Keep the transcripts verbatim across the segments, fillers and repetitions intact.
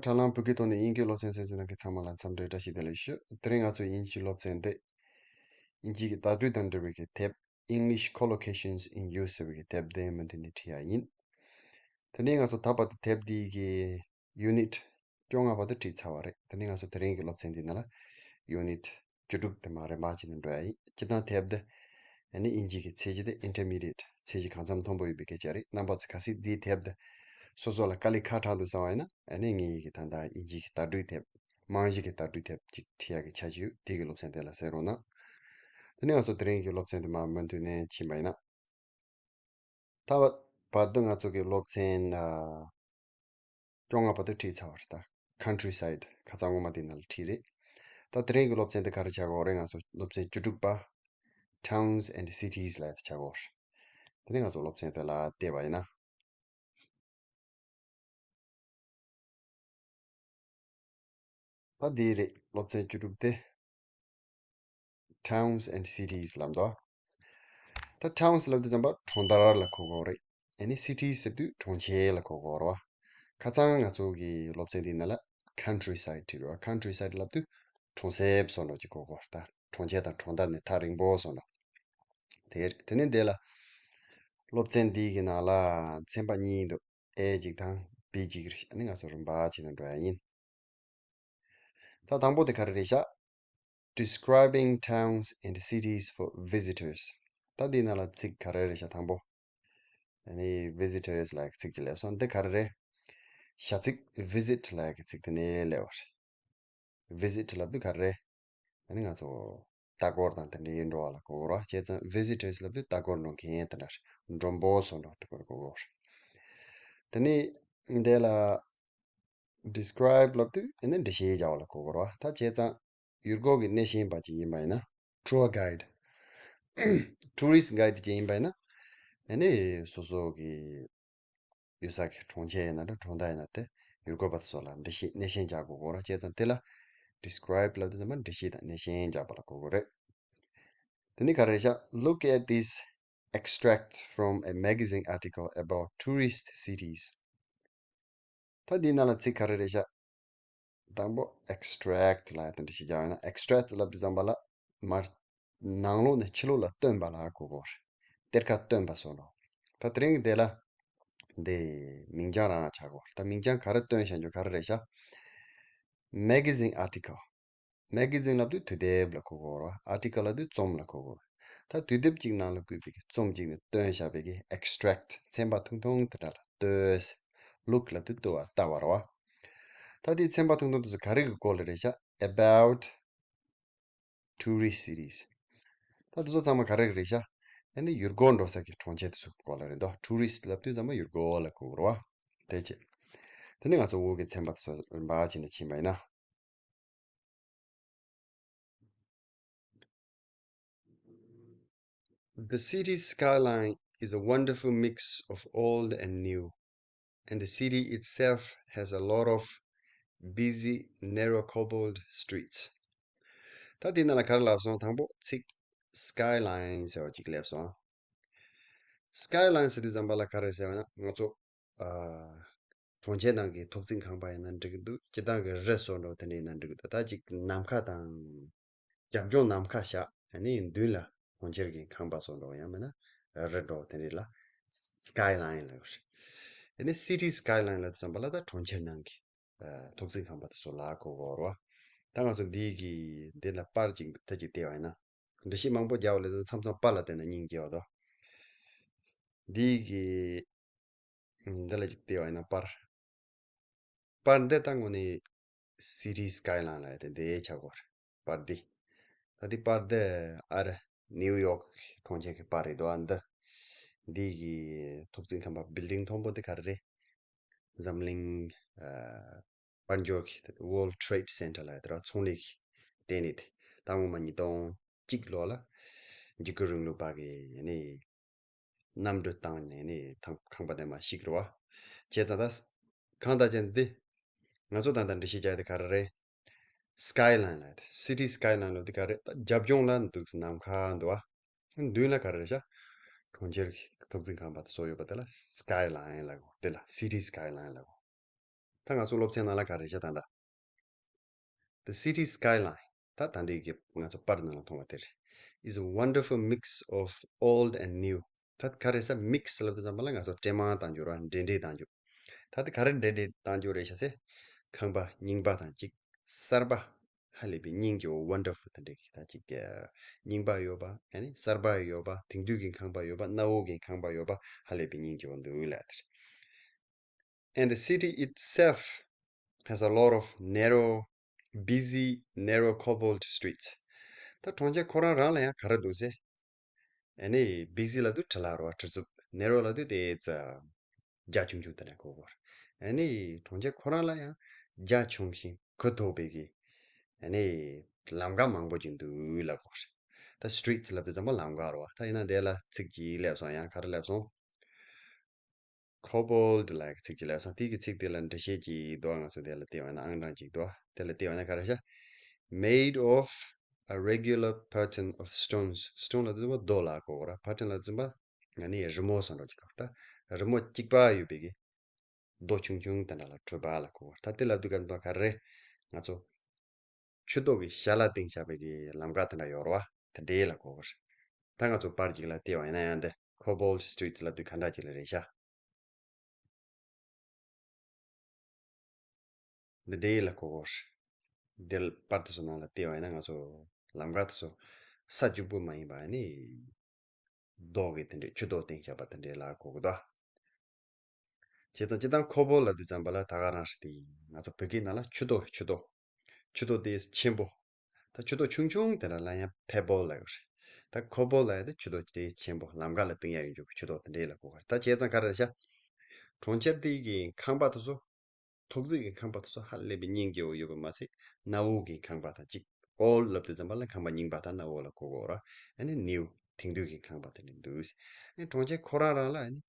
དྲ་ལམ་བོད་སྐད་ཐོག་ནས་དབྱིན་སྐད་སློབ་ཚན་གསན་གཟིགས་གནང་མཁན་ཚང་མ་ལ་འཚམས་འདྲི་བཀྲ་ཤིས་བདེ་ལེགས་ཞུ། དེ་རིང་ང་ཚོ་དབྱིན་ཇིའི་སློབ་ཚན་འདི། དབྱིན་ཇིའི་དར་སྒྲོན་དང་འབྲེལ་བའི་གི་དེབ། English Collocations in Use ཟེར་བའི་གི་དེབ་འདི་མུ་མཐུད་ནས་ཁྲིད་ཡ་ཡིན། དེ་ནས་ང་ཚོ་ད་བར་དུ་དེབ་འདིའི་གི་ཡུ་ནིཊ་བཅོ་ལྔ་བར་དུ་ཁྲིད་ཚར་བ་རེད། དེ་ནས་ང་ཚོ་དེ་རིང་གི་སློབ་ཚན་འདི་ནང་ལ་ཡུ་ནིཊ་བཅུ་དྲུག་དེ་མར་རིམ་པ་བྱས་ནས་འགྲོ་ཡ་ཡིན། སྤྱིར་བཏང་དེབ་འདི་ཨ་ནི་དབྱིན་ཇི་གི་ཚད་གཞི་དེ་Intermediate ཚད་གཞི་གང་འཚམ་མཐོན་པོ་ཡོད་པའི་སྐད་ཆ་རེད། རྣམ་པ་ཚོ་གལ་སྲིད་འདིའི་དེབ་འདི་སོ་སོ་ལ་དཀའ་ལས་ཁག་དྲགས་འདུག་བསམ་པ་ཡིན་ན། ཨ་ནི་ངེད་ཀྱི་ད་ལྟ་དབྱིན་ཇི་གི་དར་སྒྲོན་དེབ། རྨང་གཞི་གི་དར་སྒྲོན་དེབ་ཅིག་ཁྲིད་ཡག་གི་འཆར་གཞི་ཡོད། དེ་གི་སློབ་ཚན་དེ་ལ་གསན་རོགས་གནང་། དེ་ནས་ང་ཚོ་དེ་རིང་གི་སློབ་ཚན་དེ་མར་མུ་མཐུད་ནས་ཕྱིན་པ་ཡིན་ན། ད་བར་དུ་ང་ཚོ་གི་སློབ་ཚན་ཨ་བཅོ་ལྔ་བར་དུ་ཁྲིད་ཚར་བ་རེད། ད་Countryside ཁ་སང་སྔོན་མ་དེ་ནང་ལ་ཁྲིད་རེད། ད་དེ་རིང་གི་སློབ་ཚན་དེ་ག་རེ་བྱ་དགོས་རེད། ང་ཚོ་སློབ་ཚན་བཅུ་དྲུག་པ། Towns and Cities ལབ་ཡག་དེ་བྱ་དགོས་རེད། དེ་ནས་ང་ཚོ་སློབ་ཚན་དེ་ལ་བལྟས་པ་ཡིན་ན། ད་འདི་རེད། སློབ་ཚན་བཅུ་དྲུག་དེ། Towns and Cities ལབ་འདུག་ད་Towns ལབ་དུས་ཙམ་པ་གྲོང་རྡལ་ལ་གོ་དགོས་རེད། ཨ་ནི་Cities ཟེར་དུས་གྲོང་ཁྱེར་ལ་གོ་དགོས་རེད་བ། ཁ་སང་ང་ཚོ་གི་སློབ་ཚན་འདི་ནང་ལ་Countryside བྲིས་རེད་བ། Countryside ལབ་དུས་གྲོང་གསེབ་བཟོ་འདྲ་ཅིག་གོ་དགོས་རེད། ད་གྲོང་ཁྱེར་དང་གྲོང་རྡལ་ནས་ཐག་རིང་པོ་བཟོ་འདྲ། དེ་དེ་ནས་འདི་ལ་སློབ་ཚན་འདི་གི་ནང་ལ་ཚན་པ་གཉིས་འདུག A གཅིག་དང་B གཅིག་རེད། ཨ་ནི་ང་ཚོ་རིམ་པ་བྱས་ནས་འགྲོ་ཡ་ཡིན། ད་དང་པོ་དེ་ག་རེ་རེད་ཤག Describing towns and cities for visitors. ད་འདི་ནང་ལ་ཚིག་ག་རེ་རེད་ཤག་དང་པོ། ཨ་ནི་visitors ལབ་ཡག་གི་ཚིག་ཅིག་སླེབས་སོང་། འདི་ག་རེ་རེད། བྱ་ཚིག visit ལབ་ཡག་གི་ཚིག་དེ་ནས་སླེབས་པ་རེད། Visit ལབ་དུས་ག་རེ་རེད། ཨ་ནི་ང་ཚོ་ལྟ་སྐོར་དང་དེ་འདྲའི་འགྲོ་བ་ལ་གོ་དགོས་རེད་བ། བྱས་ཙང་visitors ལབ་དུས་ལྟ་སྐོར་འགྲོ་མཁན་དེ་འདྲ་རེད། མགྲོན་པོ་བཟོ་འདྲ་དེ་གོ་དགོས་རེད། དེ་ནས་འདི་ལ་Describe ལབ་དུས་ཨ་ནི་འགྲེལ་བཤད་རྒྱག་པ་ལ་གོ་དགོས་རེད་བ། ད་བྱས་ཙང་ཡུལ་སྐོར་གྱི་སྣེ་ཤན་པ་ཅིག་ཡིན་པ་ཡིན་ན། Tour guide Tourist guide ཅིག་ཡིན་པ་ཡིན་ན། ཨ་ནི་སོ་སོ་གི་ཡོད་ས་གི་གྲོང་ཁྱེར་ཡིན་ན་འདྲ་གྲོང་རྡལ་ཡིན་ན་དེ་ཡུལ་སྐོར་བ་དེ་ཚོ་ལ་འགྲེལ་བཤད་སྣེ་ཤན་རྒྱག་དགོས་ཀྱི་ཡོད་རེད། བྱས་ཙང་དེ་ལ་Describe ལབ་དུས་ཙམ་པ་འགྲེལ་བཤད་དང་སྣེ་ཤན་རྒྱག་པ་ལ་གོ་དགོས་རེད། དེ་ནས་ག་རེ་རེད་ཤག Look at these extracts from a magazine article about tourist cities. ད་འདིའི་ནང་ལ་ཚིག་ག་རེ་རེད་ཤག་དང་པོ་extract ལབ་ཡག་དེ་འདྲ་ཞིག་རྒྱག་ཡོད་ན། Extract ལབ་དུས་ཙམ་པ་ལ་མར་ནང་ལོགས་ནས་ཕྱི་ལོགས་ལ་བཏོན་པ་ལ་གོ་དགོས་རེད། གཏེར་ཁ་བཏོན་པ་བཟོ་འདྲ། ད་དེ་རིང་གི་དེ་ལ་འདི་མིང་རྐྱང་རང་རང་ཆགས་དགོས་རེད། ད་མིང་རྐྱང་ག་རེ་བཏོན་བཞག་རྒྱུ་ག་རེ་རེད་ཤག Magazine article. Magazine ལབ་དུས་དུས་དེབ་ལ་གོ་དགོས་རེད་བ། Article ལབ་དུས་རྩོམ་ལ་གོ་དགོས་རེད། ད་དུས་དེབ་ཅིག་ནང་ལ་བཀོད་པའི་གི་རྩོམ་ཅིག་ནས་བཏོན་བཞག་པའི་གི་extract ཚན་པ་ཐུང་ཐུང་དེ་འདྲ་ལ་ལྟོས། Look ལབ་དུས་ལྟོས་པ་ལྟ་བ་རེད་བ། ད་དེའི་ཚན་པ་ཐུང་ཐུང་དེ་ཚོ་ག་རེ་གི་སྐོར་ལ་རེད་ཤག About tourist cities. ད་དེ་ཚོ་ཚང་མ་ག་རེ་གི་རེད་ཤག་ཨ་ནི་ཡུལ་སྐོར་འགྲོ་ས་གི་གྲོང་ཁྱེར་དེ་ཚོ་གི་སྐོར་ལ་རེད་འདུག Tourist ལབ་དུས་ཚང་མ་ཡུལ་སྐོར་ལ་གོ་དགོས་རེད་བ། དེ་བྱས། དེ་ནས་ང་ཚོ་འོག་གི་ཚན་པ་དེ་ཚོ་རིམ་པ་བྱས་ནས་ཕྱིན་པ་ཡིན་ན། The city's skyline is a wonderful mix of old and new, and the city itself has a lot of busy, narrow cobbled streets. ད་དེའི་ནང་ལ་ག་རེ་ལབ་སོང་། དང་པོ་ཚིག་skyline ཟེར་བ་ཅིག་སླེབས་སོང་། Skyline ཟེར་དུས་ཙམ་པ་ལ་ག་རེ་ཟེར་བ་ན་ང་ཚོ་ཨ་གྲོང་ཁྱེར་ནང་གི་ཐོག་བརྩེགས་ཁང་པ་ཡིན་ན་འགྲིག་གི་འདུག་སྤྱིར་བཏང་གི་རི་བཟོ་འདྲ་དེ་འདྲ་ཡིན་ན་འགྲིག་གི་འདུག་ད་ཅིག་ནམ་མཁའ་དང་རྒྱབ་ལྗོངས་ནམ་མཁའ་ཤར། ཨ་ནི་མདུན་ལ་གྲོང་ཁྱེར་གྱི་ཁང་པ་བཟོ་འདྲ་ཡང་མིན་ན་རི་འདྲ་དེ་འདྲ་ལ་skyline ལབ་ཀྱི་རེད། ཨ་ནི་city skyline ལབ་དུས་ཙམ་པ་ལ་ད་གྲོང་ཁྱེར་ནང་གི་ཨ་ཐོག་བརྩེགས་ཁང་པ་དེ་ཚོ་ལ་གོ་དགོས་རེད་བ། ད་ང་ཚོ་འདི་གི་འདི་ལ་པར་ཅིག་ད་ཅིག་བལྟས་པ་ཡིན་ན། འགྲེལ་བཤད་མང་པོ་རྒྱག་པ་ལས་ད་མཚམས་མཚམས་པར་ལ་བལྟས་ན་སྙིང་རྗེ་བ་དོ། འདི་གི་འདི་ལ་ཅིག་བལྟས་པ་ཡིན་ན་པར། པར་འདི་ད་དངོས་གནས་city skyline ལབ་ཡག་དེ་འདི་ཆགས་ཀྱི་ཡོད་རེད། པར་འདི། ད་འདི་པར་འདི་ཨ་རི་ནིའུ་ཡོག་གྲོང་ཁྱེར་གྱི་པར་རེད་དོ། ཨ་འདི། འདི་གི་ཐོག་བརྩེགས་ཁང་པ་building མཐོན་པོ་འདི་ག་རེ་རེད། འཛམ་གླིང་ཨ་དཔལ་འབྱོར་གྱི་World Trade Center ལབ་ཡག་དེ་ར་ཚོང་ལས་ཀྱི་ལྟེ་གནས་དེ། ད་སྔོན་མ་ཉིས་སྟོང་གཅིག་ལོ་ལ་འཇིགས་སྐུལ་རིང་ལུགས་པ་གི་ནི་གནམ་གྲུ་བཏང་ནས་ནི་ཐང་ཁང་པ་དེ་མར་བཤིག་རེད་བ། བྱས་ཙང་ད་གང་ལྟར་ཀྱང་འདི་ང་ཚོ་ད་ལྟ་འགྲེལ་བཤད་རྒྱག་ཡག་དེ་ག་རེ་རེད། Skyline ལབ་ཡག་དེ། City skyline ལབ་དེ་ག་རེ་རེད། ད་རྒྱབ་ལྗོངས་ལ་འདུག་ནམ་མཁའ་འདུག་བ། མདུན་ལ་ག་རེ་རེད་ཤག་གྲོང་ཁྱེར་གྱི་ཐོག་བརྩེགས་ཁང་པ་དེ་ཚོ་ཡོད་པ་དེ་ལ་skyline ལབ་གོ། དེ་ལ་city skyline ལབ་གོ། ད་ང་ཚོ་སློབ་ཚན་ནང་ལ་ག་རེ་བཤད་ད་ལྟ། The city skyline. ད་ད་འདི་གི་ང་ཚོ་པར་ནང་ལ་མཐོང་བ་དེ་རེད། Is a wonderful mix of old and new. ད་ག་རེ་ཟེར་mix ལབ་དུས་ཙམ་པ་ལ་ང་ཚོ་འདྲེས་མ་བཏང་རྒྱུ་ར་འདྲེས་འདྲེས་བཏང་རྒྱུ། ད་དེ་ག་རེ་འདྲེས་འདྲེས་བཏང་རྒྱུ་རེད་ཤག་ཟེར། ཁང་པ་རྙིང་པ་དང་གཅིག་གསར་པ་ཧ་ལས་པའི་སྙིང་རྗེ་བོ་wonderful དེ་འདྲས་ཀྱི་ད་གཅིག་རྙིང་པ་ཡོད་པ་ཨ་ནི་གསར་པ་ཡོད་པ་དེང་དུས་ཀྱི་ཁང་པ་ཡོད་པ་གནའ་བོ་གི་ཁང་པ་ཡོད་པ་ཧ་ལས་པའི་སྙིང་རྗེ་བོ་འདུག་ལབ་དེ་རེད། And the city itself has a lot of narrow, busy, narrow cobbled streets. ད་གྲོང་ཁྱེར་ཁོ་རང་རང་ལ་ཡང་ག་རེ་འདུག་ཟེར། ཨ་ནི་busy ལབ་དུས་བྲེལ་བ་རེད་བ། བྲེལ་འཚུབ། narrow ལབ་དུས་དེ་ཙ་རྒྱ་ཆུང་ཆུང་དེ་འདྲ་གོ་གོ་རེད། ཨ་ནི་གྲོང་ཁྱེར་ཁོ་རང་ལ་ཡང་རྒྱ་ཆུང་ཞིང་གོ་ལྡོག་པའི་གི་ཨ་ནི་ལམ་ཀ་མང་པོ་ཅིག་འདུག་ལབ་གོ་རེད། ད་streets ལབ་དུས་ཙམ་པ་ལམ་ཀ་རེད་བ། ད་ཡིན་ན་དེ་ལ་ཚིག་གཅིག་སླེབས་སོང་། ཡང་ག་རེ་སླེབས་སོང་། Cobbled ལབ་ཚིག་ཅིག་ལབ་སོང་། དེ་གི་ཚིག་དེ་ལ་འགྲེལ་བཤད་ཅིག་འདུག་ང་ཚོ་དེ་ལ་བལྟས་པ་ན་ཨང་གྲངས་ཅིག་འདུག་དེ་ལ་བལྟས་པ་ན་ག་རེ་ཤག Made of a regular pattern of stones. Stone ལབ་དུས་ཙམ་པ་རྡོ་ལ་གོ་གོ་ར། Pattern ལབ་དུས་ཙམ་པ་ང་ནི་རི་མོ་བཟོ་འདྲ་ཅིག་གོ། ད་རི་མོ་གཅིག་པ་ཡོད་པའི་གི་རྡོ་ཆུང་ཆུང་དེ་འདྲ་ལ་གྲུབ་པ་ལ་གོ་གོ་ར། ད་དེ་ལབ་དུས་ག་འདུག་ག་རེ་ང་ཚོ་ཆུ་ཏོག་གི་ཞལ་ལ་བཏིང་བཞག་པའི་གི་ལམ་ཀ་དེ་འདྲ་ཡོད་རེད་བ། དེ་འདྲའི་ལ་གོ་གོ་ར། ད་ང་ཚོ་པར་ཅིག་ལ་བལྟས་པ་ཡིན་ན་ཡང་དེ་cobbled streets ལབ་དུས་ག་འདྲ་ཅིག་ལ་རེད་ཤག་འདི་འདྲའི་ལ་གོ་གོ་ར། འདི་པར་དེ་ཚོ་ནང་ལ་བལྟས་པ་ཡིན་ན་ང་ཚོ་ལམ་ཀ་དེ་ཚོ་ས་བཅུ་པོ་མ་ཡིན་པ་ནི་རྡོ་གི་དེ་འདྲའི་ཆུ་ཏོག་བཏིང་བཞག་པ་དེ་འདྲའི་ལ་གོ་གི་འདུག་བྱས་ཙང་སྤྱིར་བཏང་ཁོ་བོ་ལབ་དུས་ཙམ་པ་ལ་ད་ག་རང་རེད་དེ། ང་ཚོ་བོད་སྐད་ནང་ལ་ཆུ་ཏོག་རེད། ཆུ་ཏོག་ཆུ་ཏོག་དེ་ཆེན་པོ། ད་ཆུ་ཏོག་ཆུང་ཆུང་དེ་འདྲ་ལ་ཡང་pebble ལབ་ཡོད་རེད། ད་ཁོ་བོ་ལབ་ཡ་དེ་ཆུ་ཏོག་དེ་ཆེན་པོ་ལམ་ཀ་ལ་བཏིང་ཡ་ཡོད་རྒྱུ་གི་ཆུ་ཏོག་དེ་འདྲའི་ལ་གོ་གི་རེད། ད་བྱས་ཙང་ག་རེ་རེད་ཤག་གྲོང་ཁྱེར་དེ་གི་ཁང་པ་དེ་ཚོ་ཐོག་བརྩེགས་ཀྱི་ཁང་པ་དེ་ཚོ་ཧ་ལས་པའི་སྙིང་རྗེ་བོ་ཡོད་པ་མ་ཟད་གནའ་བོ་གི་ཁང་པ་དང་གཅིག old ལབ་དུས་ཙམ་པ་ལ་ཁང་པ་རྙིང་པ་དང་གནའ་བོ་ལ་གོ་གོ་ར། ཨ་ནི་new དེང་དུས་ཀྱི་ཁང་པ་དེ་འདྲ་འདུག་ཨ་ནི་གྲོང་ཁྱེར་ཁོ་རང་རང་ལ་ཨ་ནི་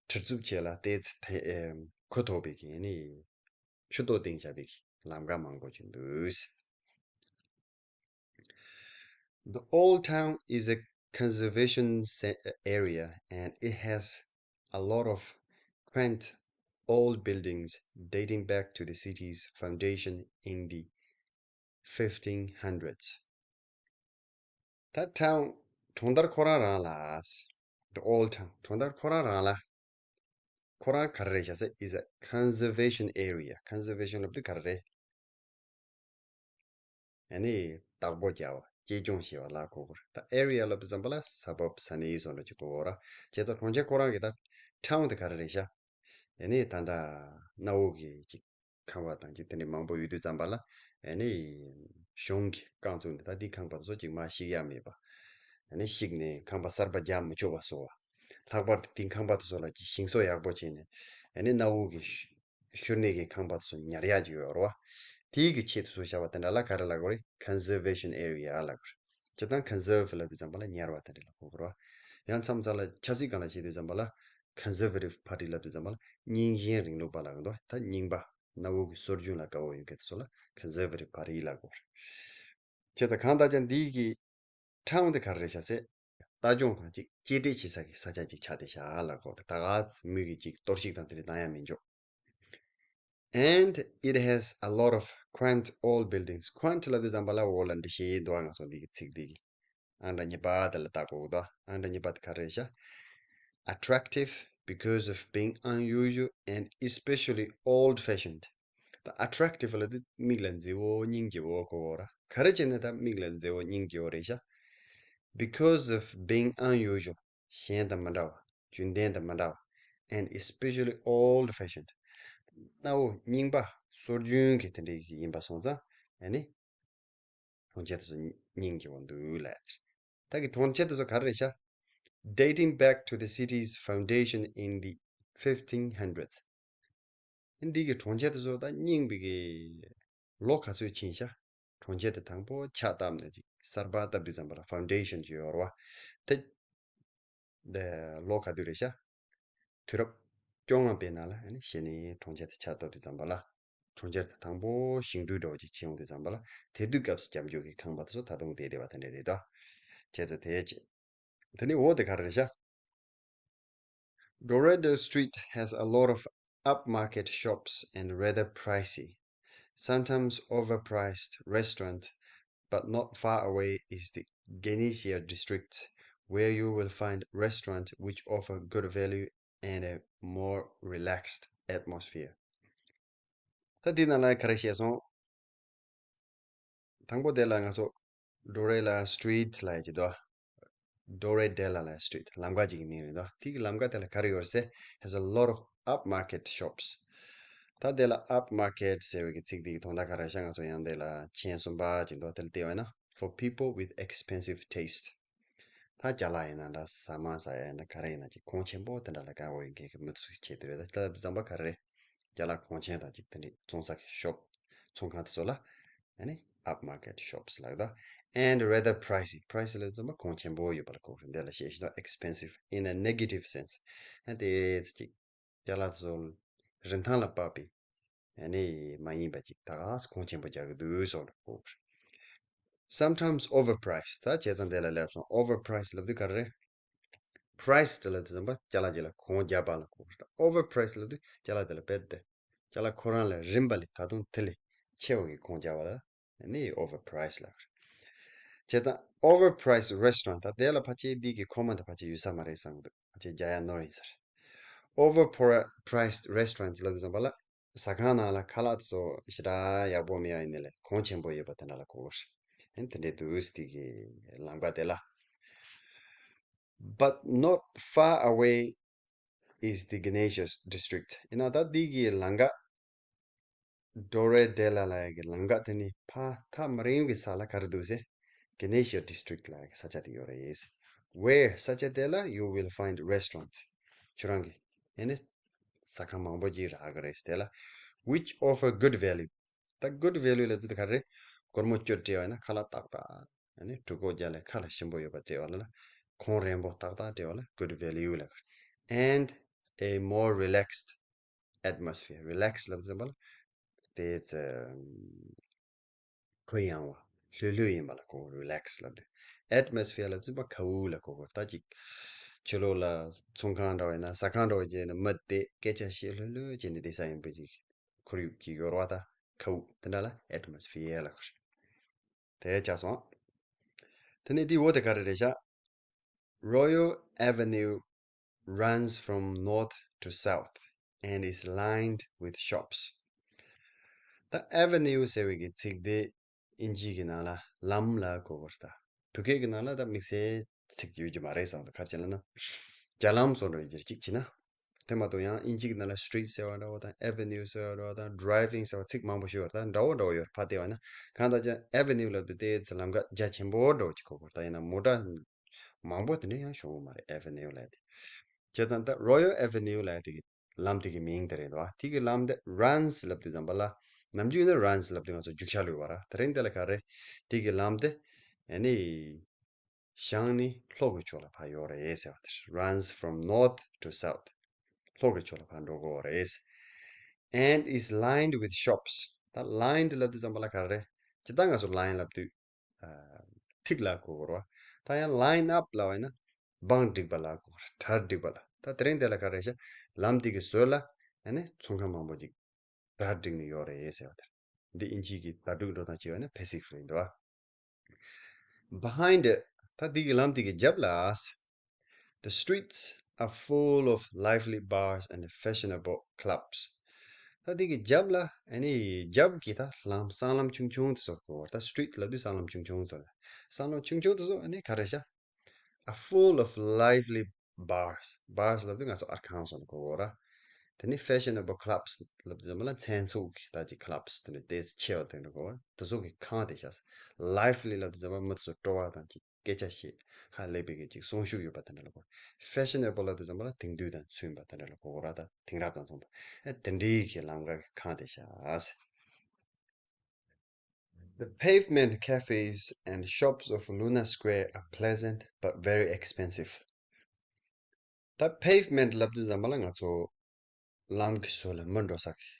བྲེལ་འཚུབ་བྱས་ལ་ཏོག་ཙམ་དེ་ཨེ་གོ་ལྡོག་པའི་གི་ཨ་ནི་ཆུ་ཏོག་བཏིང་བཞག་པའི་གི་ལམ་ཀ་མང་པོ་ཅིག་འདུག The old town is a conservation ce- area and it has a lot of quaint old buildings dating back to the city's foundation in the fifteen hundreds. ད་town གྲོང་རྡལ་ཁོ་རང་རང་ལ། The old town གྲོང་རྡལ་ཁོ་རང་རང་ལ། ཁོ་རང་ག་རེ་རེད་ཤག་ཟེར། is a conservation area. Conservation ལབ་དུས་ག་རེ་རེད། ཨ་ནི་བདག་པོ་རྒྱག་པ་གཅེས་སྐྱོང་བྱེད་པ་ལ་གོ་གི་རེད། ད་area ལབ་དུས་ཙམ་པ་ལ་suburb ས་གནས་བཟོ་འདྲ་ཅིག་གོ་གི་རེད། བྱས་ཙང་གྲོང་ཁྱེར་ཁོ་རང་གི་ད་town དེ་ག་རེ་རེད་ཤག་ཨ་ནི་ད་ལྟ་གནའ་བོ་གི་ཅིག་ཁང་པ་དང་ཅིག་དེ་འདྲ་མང་པོ་ཡོད་དུས་ཙམ་པ་ལ་ཨ་ནི་གཞུང་གི་རྐང་བཙུགས་ནས་ད་འདི་ཁང་པ་ཚོ་ཅིག་མར་བཤིག་ཡ་མེད་པ། ཨ་ནི་བཤིག་ནས་ཁང་པ་གསར་པ་རྒྱག་མི་ཆོག་པ་བཟོ་བ། ལྷག་པར་དུ་དེང་ཁང་པ་དེ་ཚོ་ལ་ཅིག་ཞིང་བཟོ་ཡག་པོ་བྱས་ནས་ཨ་ནི་གནའ་བོ་གི་ཤུལ་ནས་ཀྱི་ཁང་པ་དེ་ཚོ་ཉར་ཡག་ཅིག་ཡོད་རེད་བ། དེའི་གི་ཆེད་དུ་བཟོས་བཞག་པ་དེ་འདྲ་ལ་ག་རེ་ལབ་དགོས་རེད། Conservation Area ལབ་དགོས་རེད། སྤྱིར་བཏང་conserve ལབ་དུས་ཙམ་པ་ལ་ཉར་བ་དེ་འདྲ་ལ་གོ་དགོས་རེད་བ། ཡང་མཚམས་མཚམས་ལ་ཆབ་སྲིད་སྒང་ལ་བཤད་དུས་ཙམ་པ་ལ་Conservative Party ལབ་དུས་ཙམ་པ་ལ་རྙིང་ཞེན་རིང་ལུགས་པ་ལབ་ཀྱི་འདུག་ད་རྙིང་པ་གནའ་བོ་གི་སྲོལ་རྒྱུན་ལ་དགའ་བོ་ཡོད་མཁན་དེ་ཚོ་ལ་Conservative Party ལབ་དགོས་རེད། བྱས་ཙང་གང་ལྟར་ཀྱང་འདི་གི་town དེ་ག་རེ་རེད་ཤག་ཟེར། ལྟ་སྐྱོང་དང་ཅིག་གཅེས་སྤྲས་བྱེད་ས་གི་ས་ཆ་ཅིག་ཆགས་བསྡད་ཤག་ལབ་དགོས་རེད། ད་ག་མི་གི་ཅིག་གཏོར་བཤིག་དང་དེ་འདྲ་བཏང་ཡ་མི་འཇོག And it has a lot of quaint old buildings. Quaint ལབ་དུས་ཙམ་པ་ལ་འོག་ལ་འགྲེལ་བཤད་འདུག་ང་ཚོ་འདི་གི་ཚིག་འདི་གི་ཨང་གྲངས་གཉིས་པ་དེ་ལ་ལྟ་དགོས་འདུག་ཨང་གྲངས་གཉིས་པ་དེ་ག་རེ་རེད་ཤག Attractive because of being unusual and especially old-fashioned. ད་attractive ལབ་དུས་མིག་ལ་མཛེས་པོ་སྙིང་རྗེ་པོ་གོ་གོ་ར། ག་རེ་བྱས་ནས་ད་མིག་ལ་མཛེས་པོ་སྙིང་རྗེ་པོ་རེད་ཤག Because of being unusual. གཞན་དང་མི་འདྲ་བ། རྒྱུན་ལྡན་དང་མི་འདྲ་བ། And especially old-fashioned. གནའ་བོ་རྙིང་པ་སྲོལ་རྒྱུན་གྱི་དེ་འདྲའི་ཡིན་པ་སོང་ཙང་ཨ་ནི་གྲོང་ཁྱེར་དེ་ཚོ་སྙིང་རྗེ་པོ་འདུག་ལབ་ཡ་དེ་རེད། ད་གི་གྲོང་ཁྱེར་དེ་ཚོ་ག་རེ་རེད་ཤག Dating back to the city's foundation in the fifteen hundreds. འདི་གི་གྲོང་ཁྱེར་དེ་ཚོ་ད་རྙིང་པའི་གི་ལོ་ག་ཚོད་ཕྱིན་ཤག་གྲོང་ཁྱེར་དེ་དང་པོ་ཕྱག་བཏབ་ནས་ཅིག་གསར་པ་བཏབ་དུས་ཙམ་པ་ལ་foundation ཅིག་ཡོད་རེད་བ། དེ་དེ་ལོ་ག་དུས་རེད་ཤག་དུས་རབས་བཅོ་ལྔ་པའི་ནང་ལ་ཨ་ནི་གཞི་ནས་གྲོང་ཁྱེར་དེ་ཕྱག་བཏབ་དུས་ཙམ་པ་ལ། གྲོང་ཁྱེར་དེ་དང་པོ་ཞིང་འབྲུ་འདྲ་བོ་ཅིག་ཕྱིན་ཡོང་དུས་ཙམ་པ་ལ་དེ་དུས་སྐབས་སུ་རྒྱབ་འཇུག་གི་ཁང་པ་དེ་ཚོ་ད་དུང་བསྡད་བསྡད་པ་དེ་འདྲ་རེད་དོ། བྱས་ཙང་དེ་ཅི། དེ་ནི་འོ་དེ་ག་རེ་རེད་ཤག Dorado Street has a lot of upmarket shops and rather pricey, sometimes overpriced restaurant, but not far away is the Genesia district, where you will find restaurant which offer good value and a more relaxed atmosphere. ད་འདི་ནང་ལ་ག་རེ་བཤད་སོང་། དང་པོ་དེ་ལ་ང་ཚོ་Dorella Street ལབ་ཀྱི་འདུག Dorella ལ་Street ལམ་ཁ་ཅིག་གི་མིང་རེད་འདུག་དེ་གི་ལམ་ཁ་དེ་ལ་ག་རེ་ཡོད་རེད་ཟེར། Has a lot of upmarket shops. ད་དེ་ལ་upmarket ཟེར་བའི་གི་ཚིག་དེ་གི་དོན་དག་ག་རེ་ཤག་ང་ཚོ་ཡང་དེ་ལ་མཆན་གསུམ་པ་ཅིག་འདུག་དེ་ལ་བལྟས་པ་ན། For people with expensive taste. ད་རྒྱ་ལག་ཡིན་ན་འདྲ། ཟ་མ་ཟ་ཡ་ཡིན་ན། ག་རེ་ཡིན་ན་ཅིག་གོང་ཆེན་པོ་དེ་འདྲ་ལ་དགའ་བོ་ཡིན་མཁན་གྱི་མི་ཚོ་ཆེད་དུ་རེད། ད་ལྟ་བཟང་པ་ག་རེ་རེད། རྒྱ་ལག་གོང་ཆེན་དང་ཅིག་དེ་འདྲའི་བཙོང་ས་གི་ཤོབ་ཚོང་ཁང་དེ་ཚོ་ལ་ཨ་ནི་upmarket shops ལབ་ད། And rather pricey. Pricey ལབ་ཙམ་པ་གོང་ཆེན་པོ་ཡོད་པ་ལ་གོ་དགོས། འདི་ལ་བཤད་ཤེས་ན། Expensive in a negative sense. ཨ་དེ་ཅིག་རྒྱ་ལག་ཚོ་རིན་ཐང་ལ་དཔག་པའི་ཨ་ནི་མ་ཡིན་པ་ཅིག་ད་ག་གོང་ཆེན་པོ་རྒྱག་གི་འདུག་སོགས་ལ་གོ་དགོས། Sometimes overpriced. ད་བྱས་ཙང་དེ་ལ་སླེབས་སོང་། Overpriced ལབ་དུས་ག་རེ་རེད། Priced ལབ་དུས་ཙམ་པ་ཅ་ལག་ཅིག་ལ་གོང་བརྒྱབ་པ་ལ་གོ་དགོས། ད་overpriced ལབ་དུས་ཅ་ལག་དེ་ལ་རྦད་དེ་ཅ་ལག་ཁོ་རང་ལས་རིམ་པ་ལས་ད་དུང་དེ་ལས་ཆེ་བ་གི་གོང་བརྒྱབ་པ་ལ་ཨ་ནི་overpriced ལབ་རེད། བྱས་ཙང་overpriced restaurant ད་དེ་ལ་ཕལ་ཆེར་འདི་གི་ཁོག་མ་འདི་ཕལ་ཆེར་ཡོད་ས་མ་རེད་བསམ་གི་འདུག་ཕལ་ཆེར་རྒྱག་ཡ་ནོར་ཡིན་ས་རེད། Overpriced restaurants ལབ་དུས་ཙམ་པ་ལ་ཟ་ཁང་ནང་ལ་ཁ་ལག་ཚོ་ཞེ་དྲག་ཡག་པོ་མེད་ཡ་ཡིན་ནའི་ལས་གོང་ཆེན་པོ་ཡོད་པ་དེ་འདྲ་ལ་གོ་དགོས་རེད། ཨ་ནི་དེ་འདྲའི་འདུག་སེ་དེ་གི་ལམ་ཁ་དེ་ལ། But not far away is the Genesia district. ཡིན་ན་ད་འདི་གི་ལམ་ཁ་Dorella ལབ་ཡ་གི་ལམ་ཁ་དེ་ནི་ཕ་ཐག་མ་རིང་བའི་ས་ལ་ག་རེ་འདུག་ཟེར། Genesia district ལབ་ཡ་གི་ས་ཆ་དེ་ཡོད་རེད། Where ས་ཆ་དེ་ལ་you will find restaurants. ཁྱོད་རང་གི་ཨ་ནི་ཟ་ཁང་མང་པོ་ཅིག་རག་གི་རེད། དེ་ལ་which offer good value. ད་good value ལབ་དུས་ག་རེ། སྒོར་མོ་བཅུ་སྤྲད་པ་ཡིན་ན་ཁ་ལག་ཏག་ཏག་ཨ་ནི་གྲོད་ཁོག་རྒྱག་ལས་ཁ་ལག་ཞིམ་པོ་ཡོད་པ་སྤྲད་པ་ལ་གོང་རན་པོ་ཏག་ཏག་སྤྲད་པ་ལ་good value ལབ་དགོས། And a more relaxed atmosphere. Relax ལབ་དུས་ཙམ་པ་ལ་དེ་ཙམ་གུ་ཡངས་པ་ལྷོད་ལྷོད་ཡིན་པ་ལ་གོ། Relax ལབ་དུས། Atmosphere ལབ་དུས་ཙམ་པ་ཁ་དབུགས་ལ་གོ་དགོས། ད་ཅིག་ཕྱི་ལོགས་ལ་ཚོང་ཁང་འདྲ་བ་ཡིན་ན་ཟ་ཁང་འདྲ་བ་བརྒྱབ་ན་མི་དེ་སྐད་ཆ་བཤད་ལྷོད་ལྷོད་བྱས་ནས་བསྡད་ས་ཡིན་པའི་ཅིག་ཁོར་ཡུག་ཅིག་ཡོད་རེད་བ། ད་ཁ་དབུགས་དེ་འདྲ་ལ་atmosphere ལབ་དགོས། དེ་ཆགས་སོང་། དེ་ནས་དེའི་འོག་དེ་ག་རེ་རེད་ཤག Royal Avenue runs from north to south and is lined with shops. ད་avenue ཟེར་བའི་གི་ཚིག་དེ་ཨིན་ཇི་གི་ནང་ལ་ལམ་ལ་གོ་དགོས་རེད། ད་བོད་སྐད་གི་ནང་ལ་ད་དམིགས་བསལ་ཚིག་ཡོད་ཀྱི་མ་རེད་བསམ་འདུག་ག་རེ་བྱས་ལབ་ན་རྒྱ་ལམ་བཟོ་འདྲ་ཡོད་ཀྱི་རེད། གཅིག་བྱས་ན། དེ་མ་གཏོགས་ཡང་ཨིན་ཇི་གི་ནང་ལ་street ཟེར་བ་འདྲ་བོ་དང་avenue ཟེར་བ་འདྲ་བོ་དང་driving ཟེར་བ་ཚིག་མང་པོ་ཞིག་ཡོད་རེད། ད་འདྲ་བོ་འདྲ་བོ་ཡོད་རེད། ཕར་བལྟས་པ་ན་གང་ལྟར་ཀྱང་avenue ལབ་དུས་དེ་ཚོ་ལམ་ཁ་རྒྱ་ཆེན་པོ་འདྲ་བོ་ཅིག་གོ་དགོས་རེད། ད་ཡིན་ན་མོ་ཊ་མང་པོ་དེ་འདྲ་ཡང་ཤོང་གི་མ་རེད། avenue ལབ་དེ་བྱས་ཙང་ད་Royal Avenue ལབ་དེ་གི་ལམ་དེ་གི་མིང་དེ་རེད་འདུག་བ། དེ་གི་ལམ་དེ་runs ལབ་དུས་ཙམ་པ་ལ་ནམ་རྒྱུན་ནི་runs ལབ་དུས་ང་ཚོ་རྒྱུག་ཤར་ལུས་པ་ར། དེ་རིང་དེ་ལ་ག་རེ་དེ་གི་ལམ་དེ་ཨ་ནི་བྱང་ནས་ལྷོ་གི་ཕྱོགས་ལ་ཕར་ཡོད་རེད་ཟེར་བ་དེ་རེད། Runs from north to south. ལྷོ་གི་ཕྱོགས་ལ་ཕར་འགྲོ་གི་ཡོད་རེད། And is lined with shops. ད་lined ལབ་དུས་ཙམ་པ་ལ་ག་རེ་རེད། ཇི་ལྟར་ང་ཚོ་line ལབ་དུས་ཨ་ཐིག་ལ་གོ་དགོས་རེད་བ། ད་ཡང་line up ལབ་པ་ཡིན་ན་བང་བསྒྲིགས་པ་ལ་གོ་དགོས་རེད། གྲལ་བསྒྲིགས་པ་ལ། ད་དེ་རིང་དེ་ལ་ག་རེ་བྱ། ལམ་དེ་གི་ཟུར་ལ་ཨ་ནི་ཚོང་ཁང་མང་པོ་ཅིག་གྲལ་བསྒྲིགས་ནས་ཡོད་རེད་ཟེར་བ་དེ་རེད། འདི་ཨིན་ཇི་གི་བརྡ་སྤྲོད་འགྲོ་སྟངས་བྱས་པ་ན་passive ལབ་ཡིན་འདུག་བ། Behind it. ད་འདི་གི་ལམ་དེ་གི་རྒྱབ་ལ། The streets are full of lively bars and fashionable clubs. ད་འདི་གི་རྒྱབ་ལ་ཨ་ནི་རྒྱབ་ཀྱི་ད་ལམ་སྲང་ལམ་ཆུང་ཆུང་དེ་ཚོ་གོ་བར། ད་street ལབ་དུས་སྲང་ལམ་ཆུང་ཆུང་ཚོ་རེད། སྲང་ལམ་ཆུང་ཆུང་དེ་ཚོ་ཨ་ནི་ག་རེ་བྱ། Are full of lively bars. Bars ལབ་དུས་ང་ཚོ་ཨར་ཁང་སོགས་ལ་གོ་གོ་ར། དེ་ནི་fashionable clubs ལབ་དུས་ཙམ་པ་ལ་མཚན་ཚོགས་ཀྱི་ད་ཅིག་clubs དེ་འདྲ་ཏོག་ཙམ་ཆེ་བ་དེ་འདྲ་གོ་བ། དེ་ཚོ་གི་ཁང་དེ་བྱས། Lively ལབ་དུས་ཙམ་པ་མི་དེ་ཚོ་སྤྲོ་བ་དང་ཅིག་སྐད་ཆ་བཤད་ཧ་ལས་པའི་གི་ཅིག་གསོན་ཤུགས་ཡོད་པ་དེ་འདྲ་ལ་གོ། Fashionable ལབ་དུས་ཙམ་པ་ལ་དེང་དུས་དང་མཐུན་པ་དེ་འདྲ་ལ་གོ་གོ་ར། ད་དེང་རབས་དང་མཐུན་པ། ཨེ་དེ་འདྲའི་གི་ལམ་ཁ་གི་ཁང་དེ་བྱས། The pavement cafes and shops of Luna Square are pleasant but very expensive. ད་pavement ལབ་དུས་ཙམ་པ་ལ་ང་ཚོ་ལམ་གྱི་ཟུར་ལ་མི་འགྲོ་ས་གི་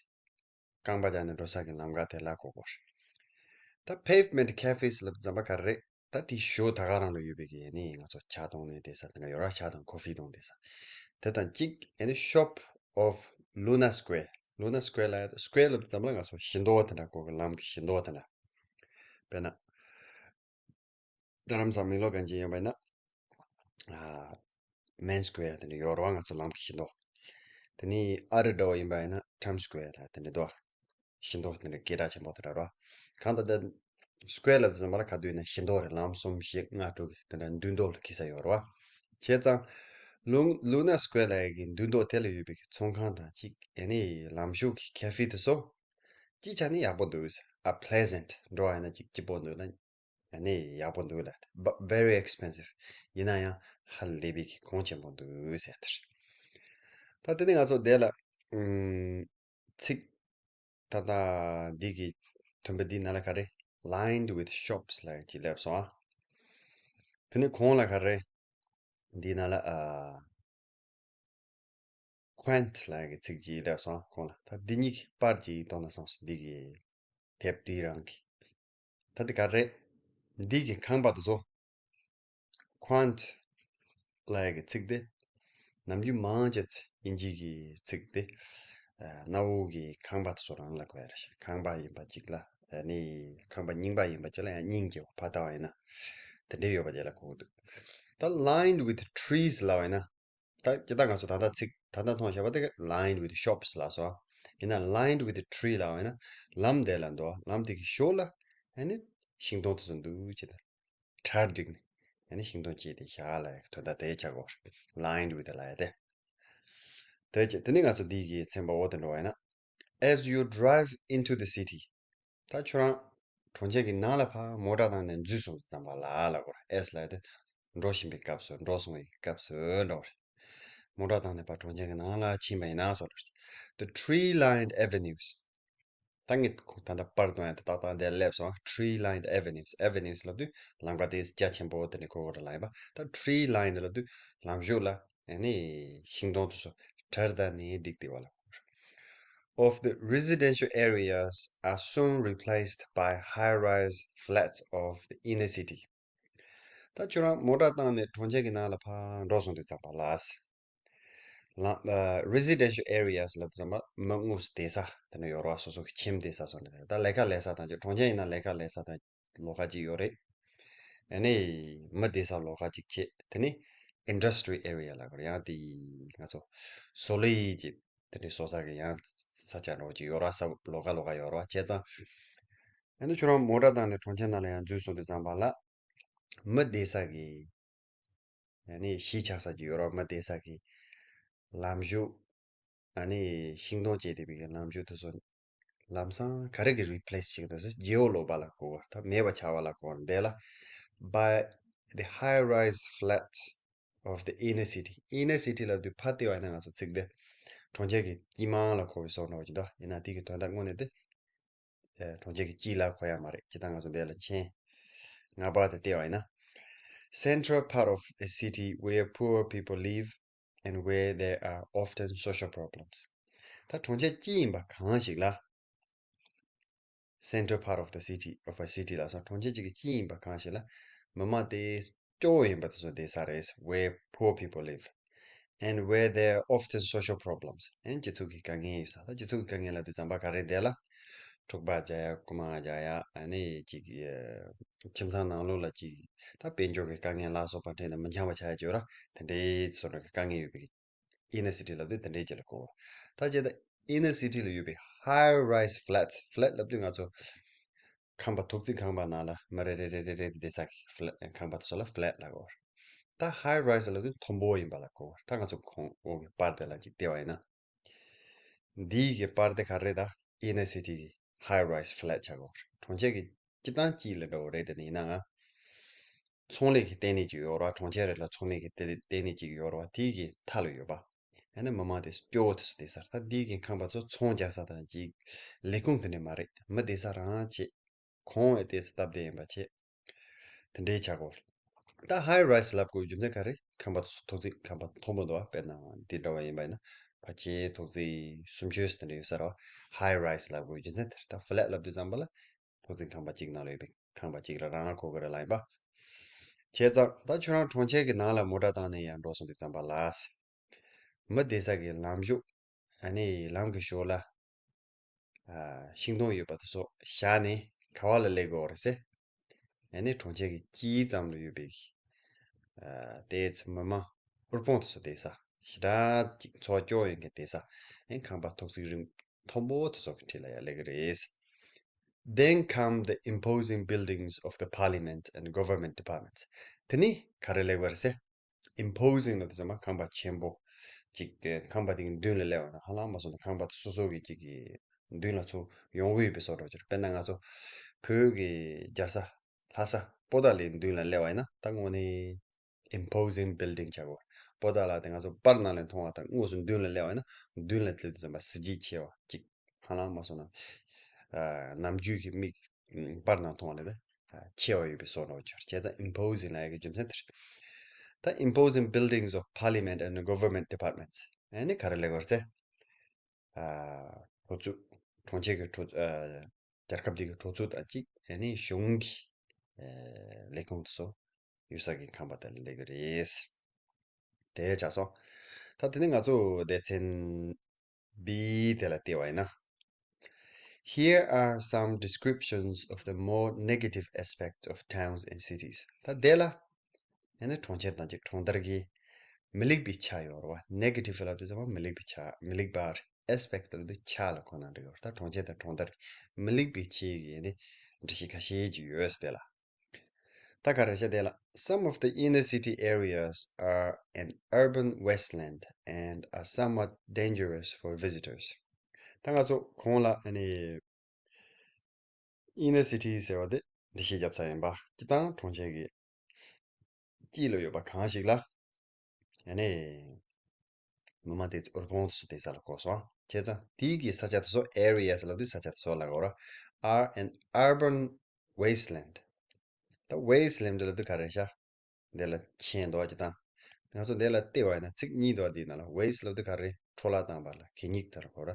རྐང་པ་རྒྱག་ནས་འགྲོ་ས་གི་ལམ་ཁ་དེ་ལ་གོ་གོ་རེད། ད་pavement cafes ལབ་དུས་ཙམ་པ་ག་རེ་རེད། ད་དེ་ཞོ་ད་ག་རང་ལ་ཡོད་པའི་གི་ཨ་ནི་ང་ཚོ་ཇ་འཐུང་ནས་བསྡད་ས་དེ་འདྲ་ཡོད་ར། ཇ་དང་coffee འཐུང་བསྡད་ས་དེ་དང་གཅིག་ཨ་ནི་shop of Luna Square. Luna Square ལ་square ལབ་ཙམ་ལ་ང་ཚོ་བཞི་མདོ་དེ་འདྲ་གོ་གི། ལམ་གྱི་བཞི་མདོ་དེ་འདྲ། དཔེར་ན། རྡ་རམ་ས་མིག་ལོ་གན་ཅི་ཡིན་པ་ཡིན་ན། ཨ། Main Square དེ་འདྲ་ཡོད་རེད་བ། ང་ཚོ་ལམ་གྱི་བཞི་མདོ། དེ་ནས་ཨ་རི་འདྲ་བོ་ཡིན་པ་ཡིན་ན་Times Square དེ་འདྲ་འདུག། བཞི་མདོ་དེ་འདྲ་སྐད་གྲགས་ཆེན་པོ་དེ་འདྲ་རེད་བ། གང་ལྟར་ད་square ལབ་ཙམ་པ་ལ་ག་དུས་ཡིན་ན་བཞི་མདོ་རེད། ལམ་གསུམ་བཞི་ལྔ་དྲུག་གི་དེ་འདྲ་མདུན་ཐོག་ལ་འཁེལ་ས་ཡོད་རེད་བ། བྱས་ཙང་། Lun- Luna Square ལབ་ཡག་གི་མདུན་ཐོག་དེ་ལ་ཡོད་པའི་ཚོང་ཁང་དང་གཅིག་ཨ་ནི་ལམ་ཞུགས་ཀྱི་cafe དེ་ཚོ། སྤྱིའི་ཆ་ནས་ཡག་པོ་འདུག། ཨ། pleasant འགྲོ་བ་ཡིན་ན་གཅིག་སྐྱིད་པོ་འདུག་ལ། ཨ་ནི་ཡག་པོ་འདུག་ལ། But very expensive ཡིན་ན་ཡང་ཧ་ལས་པའི་གོང་ཆེན་པོ་འདུག་ཟེར་དེ་རེད། ད་དེ་ནས་ང་ཚོ་དེ་ལ། ཨུམ། ཚིག་ད་ལྟ་འདི་གི་མཐུན་པ་འདིའི་ནང་ལ་ག་རེ། Lined with shops ལབ་ཡག་ཅིག་སླེབས་སོང་ཨ། དེ་ནས་གོང་ལ་ག་རེ། འདིའི་ནང་ལ་ཨ། Quaint ལབ་ཡག་གི་ཚིག་ཅིག་སླེབས་སོང་ཨ། གོང་ལ། ད་འདི་གཉིས་ཀྱི་པར་ཅིག་མཐོང་ན་བསམ་སོང་། འདི་གི་དེབ་འདི་རང་གི། ད་འདི་ག་རེ། འདི་གི་ཁང་པ་དེ་ཚོ། Quaint ལབ་ཡག་གི་ཚིག་དེ། ནམ་རྒྱུན་མང་ཆེ་ཚེ་དབྱིན་ཇི་གི་ཚིག་དེ། ཨ། གནའ་བོ་གི་ཁང་པ་དེ་ཚོ་རང་ལ་གོ་ཡག་རེད་ཤག། ཁང་པ་ཡིན་པ་གཅིག་ལ། ཨ་ནི་ཁང་པ་རྙིང་པ་ཡིན་པ་གཅིག་ལ་ཡང་སྙིང་རྗེ་བོ་ཕར་ལྟ་བ་ཡིན་ན། དེ་འདྲ་ཡོད་པ་དེ་ལ་གོ་གི་འདུག། ད་lined with trees ལབ་པ་ཡིན་ན། ད་ཇི་ལྟར་ང་ཚོ་ད་ལྟ་ཚིག་ད་ལྟ་མཐོང་བཞག་པ་དེ་lined with shops ལབ་སོང་། ཡིན་ན་lined with tree ལབ་པ་ཡིན་ན། ལམ་དེ་ལ་འདུག། ལམ་དེ་གི་གཞོགས་ལ་ཨ་ནི་ཤིང་སྡོང་དེ་ཚོ་འདུག་ཅེས་དང་། གྲ་བསྒྲིགས་ནས་ཨ་ནི་ཤིང་སྡོང་བཅད་དེ་བཞག་ལབ་ཡག་དོན་དག་དེ་ཆགས་ཀྱི་ཡོད་རེད། Lined with ལབ་ཡག་དེ། དེ་བྱས་དེ་ནས་ང་ཚོ་འདི་གི་ཚན་པ་འོག་ཏུ་འགྲོ་བ་ཡིན་ན། As you drive into the city ད་ཁྱོད་རང་གྲོང་ཁྱེར་གྱི་ནང་ལ་ཕར་མོ་ཊ་བཏང་ནས་འཛུལ་སོང་དུས་ཙམ་པ་ལ་ལབ་དགོས་རེད། As ལབ་ཡག་དེ་འགྲོ་བཞིན་པའི་སྐབས་སུ། འགྲོ་སོང་བའི་སྐབས་སུ་འགྲོ་དགོས་རེད། མོ་ཊ་བཏང་ནས་ཕར་གྲོང་ཁྱེར་གྱི་ནང་ལ་ཕྱིན་པ་ཡིན་ན་སོགས། The tree-lined avenues ད་ངས་ཁོ་ད་ལྟ་པར་མཐོང་ཡག་དེ་ཏག་ཏག་འདིར་སླེབས་སོང་། Tree-lined avenues. Avenues ལབ་དུས་ལམ་ཁ་དེ་རྒྱ་ཆེན་པོ་དེ་འདྲ་གོ་གི་རེད་ལབ་ཡིན་པ། ད་tree-lined ལབ་དུས་ལམ་གཞོགས་ལ་ཨ་ནི་ཤིང་སྡོང་དེ་ཚོ་གྲ་བསྒྲིགས་ནས་བསྒྲིགས་བསྡད་པ་ལ་གོ་གི་རེད། Of the residential areas are soon replaced by high-rise flats of the inner city. ད་ཁྱོད་རང་མོ་ཊ་བཏང་ནས་གྲོང་ཁྱེར་གྱི་ནང་ལ་ཕར་འགྲོ་སོང་དུས་ཙམ་པ་ལ། ལ- ཨ། residential areas ལབ་དུས་ཙམ་པ་མི་དངོས་སུ་བསྡད་ས་དེ་འདྲ་ཡོད་རེད་བ། སོ་སོ་གི་ཁྱིམ་བསྡད་ས་སོགས་འདྲ། ད་ལས་ཀ་ལས་ས་དང་གཅིག། གྲོང་ཁྱེར་ཡིན་ན་ལས་ཀ་ལས་ས་དང་ལོགས་ཀ་གཅིག་ཡོད་རེད། ཨ་ནི་མི་བསྡད་ས་ལོགས་ཀ་གཅིག་བྱས། དེ་ནས་industry area ལབ་དགོས་རེད། ཡང་དེ་ང་ཚོ་བཟོ་ལས་ཀྱི་དེ་འདྲའི་བཟོ་ས་གི་ཡང་ས་ཆ་འདྲ་བོ་ཅིག་ཡོད་རེད་བ། ས་ལོགས་ཀ་ལོགས་ཀ་ཡོད་རེད་བ། བྱས་ཙང་ཨ་ནི་ཁྱོད་རང་མོ་ཊ་བཏང་ནས་གྲོང་ཁྱེར་ནང་ལ་ཡར་འཛུལ་སོང་དུས་ཙམ་པ་ལ། མི་བསྡད་ས་གི་ཨ་ནི་གཞིས་ཆགས་ས་ཅིག་ཡོད་རེད་བ། མི་བསྡད་ས་གི་ལམ་གཞོགས་ཨ་ནི་ཤིང་སྡོང་བཅད་བསྡད་པའི་གི་ལམ་གཞོགས་དེ་ཚོ་ལམ་སང་ག་རེ་གིས་replace བྱེད་ཀྱི་འདུག་ཟེར། བརྗེ་པོ་ལོག་པ་ལ་གོ་བ། ད་མེད་པ་ཆགས་པ་ལ་གོ་བ་འདི་ལ། By the high-rise flats of the inner city. Inner city ལབ་དུས་ཕར་བལྟས་པ་ཡིན་ན་ང་ཚོ་ཚིག་འདི་གྲོང་ཁྱེར་གྱི་དཀྱིལ་མ་ལ་གོ་བའི་བཟོ་འདྲ་བོ་ཅིག་འདུག། ཡིན་ན་དེ་གི་དོན་དག་དངོས་གནས་དེ། ཨེ། གྲོང་ཁྱེར་གྱི་དཀྱིལ་ལ་གོ་ཡག་མ་རེད། ཇི་ལྟར་ང་ཚོ་འདི་ལ་མཆན་ལྔ་པ་དེ་བལྟས་པ་ཡིན་ན། Central part of a city where poor people live and where there are often social problems. ད་གྲོང་ཁྱེར་དཀྱིལ་ཡིན་པ་གང་ཞིག་ལ། Central part of the city, of a city ལབ་སོང་། གྲོང་ཁྱེར་གཅིག་གི་དཀྱིལ་ཡིན་པ་གང་ཞིག་ལ་མི་མང་དེ་སྐྱོ་བོ་ཡིན་པ་དེ་ཚོ་བསྡད་ས་རེད། Where poor people live and where there are often social problems. ཨན། སྤྱི་ཚོགས་ཀྱི་དཀའ་ངལ་ཡོད་ས། ད་སྤྱི་ཚོགས་ཀྱི་དཀའ་ངལ་ལབ་དུས་ཙམ་པ་ག་རེ་འདི་ལ། འཁྲུག་པ་རྒྱག་ཡག། རྐུ་མ་རྒྱག་ཡག། ཨ་ནི་ཅིག་ཨ། ཁྱིམ་ཚང་ནང་ལོགས་ལ་ཅིག་ད་དཔལ་འབྱོར་གྱི་དཀའ་ངལ་ལ་སོགས་པ་འཕྲད་ནས་མི་འཆམ་པ་ཆགས་ཡག་ཅིག་ཡོད་ར། དེ་འདྲའི་བཟོ་འདྲ་གི་དཀའ་ངལ་ཡོད་པའི་inner city ལབ་དུས་དེ་འདྲའི་ཅིག་ལ་གོ། ད་བྱས་ད་inner city ལ་ཡོད་པའི་high rise flats. Flat ལབ་དུས་ང་ཚོ་ཁང་པ་ཐོག་བརྩེགས་ཁང་པ་ནང་ལ་མི་རེ་རེ་རེ་རེ་རེ་བསྡད་ས་གི་flat ཁང་པ་དེ་ཚོ་ལ་flat ལབ་གོ། ད་high rise ལབ་དུས་མཐོན་པོ་ཡིན་པ་ལ་གོ། ད་ང་ཚོ་གོང་འོག་གི་པར་དེ་ལ་ཅིག་བལྟས་པ་ཡིན་ན། འདིའི་གི་པར་དེ་ག་རེ་རེད། ད་inner city གི་high rise flat ཆགས་གོ། གྲོང་ཁྱེར་གི་སྤྱིར་བཏང་དཀྱིལ་ལ་འདྲ་བོ་རེད། དེ་ནི་ཡིན་ནའང་ཚོང་ལས་ཀྱི་ལྟེ་གནས་ཅིག་ཡོད་རེད་བ། གྲོང་ཁྱེར་རེ་ལ་ཚོང་ལས་ཀྱི་ལྟེ་ལྟེ་གནས་ཅིག་ཡོད་རེད་བ། དེའི་གི་མཐའ་ལ་ཡོད་པ། ཡང་ན་མི་མང་དེ་སྐྱོ་བོ་དེ་ཚོ་བསྡད་ས་རེད། ད་འདིའི་གི་ཁང་པ་ཚོ་ཚོང་རྒྱག་ས་དང་ཅིག་ལས་ཁུངས་དེ་འདྲ་མ་རེད། མི་བསྡད་ས་རང་བྱས། གོང་ཨེ་ཏེ་སྟབས་བདེ་ཡིན་པ་བྱས། དེ་འདྲའི་ཆགས་གོ། ད་high rise ལབ་དགོས་རྒྱུ་མཚན་ག་རེ། ཁང་པ་ཐོག་བརྩེགས་ཁང་པ་མཐོན་པོ་འདུག་བ། དཔེར་ན་འདི་འདྲ་བ་ཡིན་པ་ཡིན་ན་ཕལ་ཆེར་ཐོག་བརྩེགས་སུམ་ཅུ་དེ་འདྲ་ཡོད་ས་རེད་བ། high rise ལབ་དགོས་རྒྱུ་མཚན་དེ་རེད། ད་flat ལབ་དུས་ཙམ་པ་ལ་ཐོག་བརྩེགས་ཁང་པ་གཅིག་ནང་ལ་ཡོད་པའི་ཁང་པ་གཅིག་ལ་རང་གོ་གི་རེད་ལབ་ཡིན་པ། བྱས་ཙང་ད་ཁྱོད་རང་གྲོང་ཁྱེར་གྱི་ནང་ལ་མོ་ཊ་བཏང་ནས་ཡར་འགྲོ་སོང་དུས་ཙམ་པ་ལ། མི་བསྡད་ས་གི་ལམ་གཞོགས། ཨ་ནི་ལམ་གྱི་ཞོར་ལ་ཨ་ཤིང་སྡོང་ཡོད་པ་དེ་ཚོ་བཞག་ནས་ག་བ་ལ་སླེབས་དགོས་རེད་ཟེར། ཨ་ནི་གྲོང་ཁྱེར་གྱི་དཀྱིལ་ཙམ་ལ་ཡོད་པའི་ཨ་དེ་ཚོ་མི་མང་དབུལ་ཕོངས་དེ་ཚོ་བསྡད་ས། ཞེ་དྲག་ཅིག་འཚོ་བ་སྐྱོ་ཡོང་མཁན་བསྡད་ས། ཨ་ནི་ཁང་པ་ཐོག་བརྩེགས་རིང་མཐོན་པོ་དེ་ཚོ་གི་འཁྲིས་ལ་ཡར་སླེབས་ཀྱི་རེད། Then come the imposing buildings of the parliament and government departments. དེ་ནས་ག་རེ་སླེབས་ཀྱི་རེད་ཟེར། Imposing ལབ་དུས་ཙམ་པ་ཁང་པ་ཆེན་པོ་ཅིག་གི་ཁང་པ་དེ་གི་མདུན་ལ་སླེབས་པ་ན། ཧ་ལམ་མ་སོང་ན་ཁང་པ་དེ་སོ་སོ་གི་ཅིག་གི་མདུན་ལ་ཚུར་ཡོང་གི་ཡོད་པའི་བཟོ་འདྲ་ཅིག་དཔེར་ན་ང་ཚོ་བོད་ཀྱི་རྒྱལ་ས་ལྷ་ས་པོ་ཏཱ་ལའི་མདུན་ལ་སླེབས་པ་ཡིན་ན། ད་དངོས་གནས་imposing building ཆགས་ཀྱི་ཡོད། པོ་ཏཱ་ལ་དེ་ང་ཚོ་པར་ནང་ལ་མཐོང་བ་དང་དངོས་སུ་མདུན་ལ་སླེབས་པ་ཡིན་ན། མདུན་ལ་སླེབས་དུས་ཙམ་པ་གཟི་བརྗིད་ཆེ་བ་ཅིག་ཧ་ལམ་མ་སོང་ན་ཨ་ནམ་རྒྱུན་གྱི་མིག་པར་ནང་མཐོང་བ་ལས་ད་ཆེ་བ་ཡོད་པའི་བཟོ་འདྲ་ཅིག་བྱས་ཙང་imposing ལབ་ཡག་གི་རྒྱུ་མཚན་དེ་རེད། ད་imposing buildings of parliament and government departments ཨ་ནི་ག་རེ་ལབ་ཀྱི་ཡོད་རེད་ཟེར། ཨ་གྲོས་ཚོགས། གྲོང་ཁྱེར་གྱི་གྲོས་ཨ་རྒྱལ་ཁབ་འདི་གི་གྲོས་ཚོགས་དང་གཅིག་ཨ་ནི་གཞུང་གི་ཨ་ལས་ཁུངས་དེ་ཚོ་ཡོད་ས་གི་ཁང་པ་དེ་ལ་སླེབས་ཀྱི་རེད། དེ་ཆགས་སོང་། ད་དེ་ནས་ང་ཚོ་སྡེ་ཚན་B དེ་ལ་བལྟས་པ་ཡིན་ན། Here are some descriptions of the more negative aspects of towns and cities. ད་དེ་ལ་ཡང་ན་གྲོང་ཁྱེར་དང་གཅིག་གྲོང་རྡལ་གྱི་མི་ལེགས་པའི་ཆ་ཡོད་རེད་བ། Negative ལབ་དུས་ཙམ་པ་མི་ལེགས་པའི་ཆ། མི་ལེགས་པ་རེད། Aspect ལབ་དུས་ཆ་ལ་གོ་ན་འགྲིག་གི་རེད། ད་གྲོང་ཁྱེར་དང་གྲོང་རྡལ་གྱི་མི་ལེགས་པའི་ཆའི་གི་ཡང་ན་འགྲེལ་བཤད་ཁ་ཤས་ཅིག་ཡོད་ཟེར་དེ་ལ། ད་ག་རེ་བྱས་དེ་ལ། Some of the inner city areas are an urban wasteland and are somewhat dangerous for visitors. ད་ང་ཚོ་གོང་ལ་ཨ་ནི་inner city ཟེར་བ་དེ་འགྲེལ་བཤད་བརྒྱབ་ཚར་ཡིན་པ། སྤྱིར་བཏང་གྲོང་ཁྱེར་གྱི་དཀྱིལ་ལ་ཡོད་པ་གང་ཞིག་ལ་ཨ་ནི་མི་མང་དེ་དབུལ་ཕོངས་སུ་བསྡད་ས་ལ་གོ་སོང་། བྱས་ཙང་དེའི་གི་ས་ཆ་དེ་ཚོ། Areas ལབ་དུས་ས་ཆ་དེ་ཚོ་ལ་གོ་ར། Are an urban wasteland. ད་wasteland ལབ་དུས་ག་རེ་ཤག་འདི་ལ་མཆན་འདུག་བ་སྤྱིར་བཏང་། ང་ཚོ་འདི་ལ་བལྟས་པ་ཡིན་ན་ཚིག་གཉིས་འདུག་བ། འདིའི་ནང་ལ་waste ལབ་དུས་ག་རེ། འཕྲོ་བརླག་བཏང་བ་ལ་གད་སྙིགས་དེ་ལ་གོ་ར།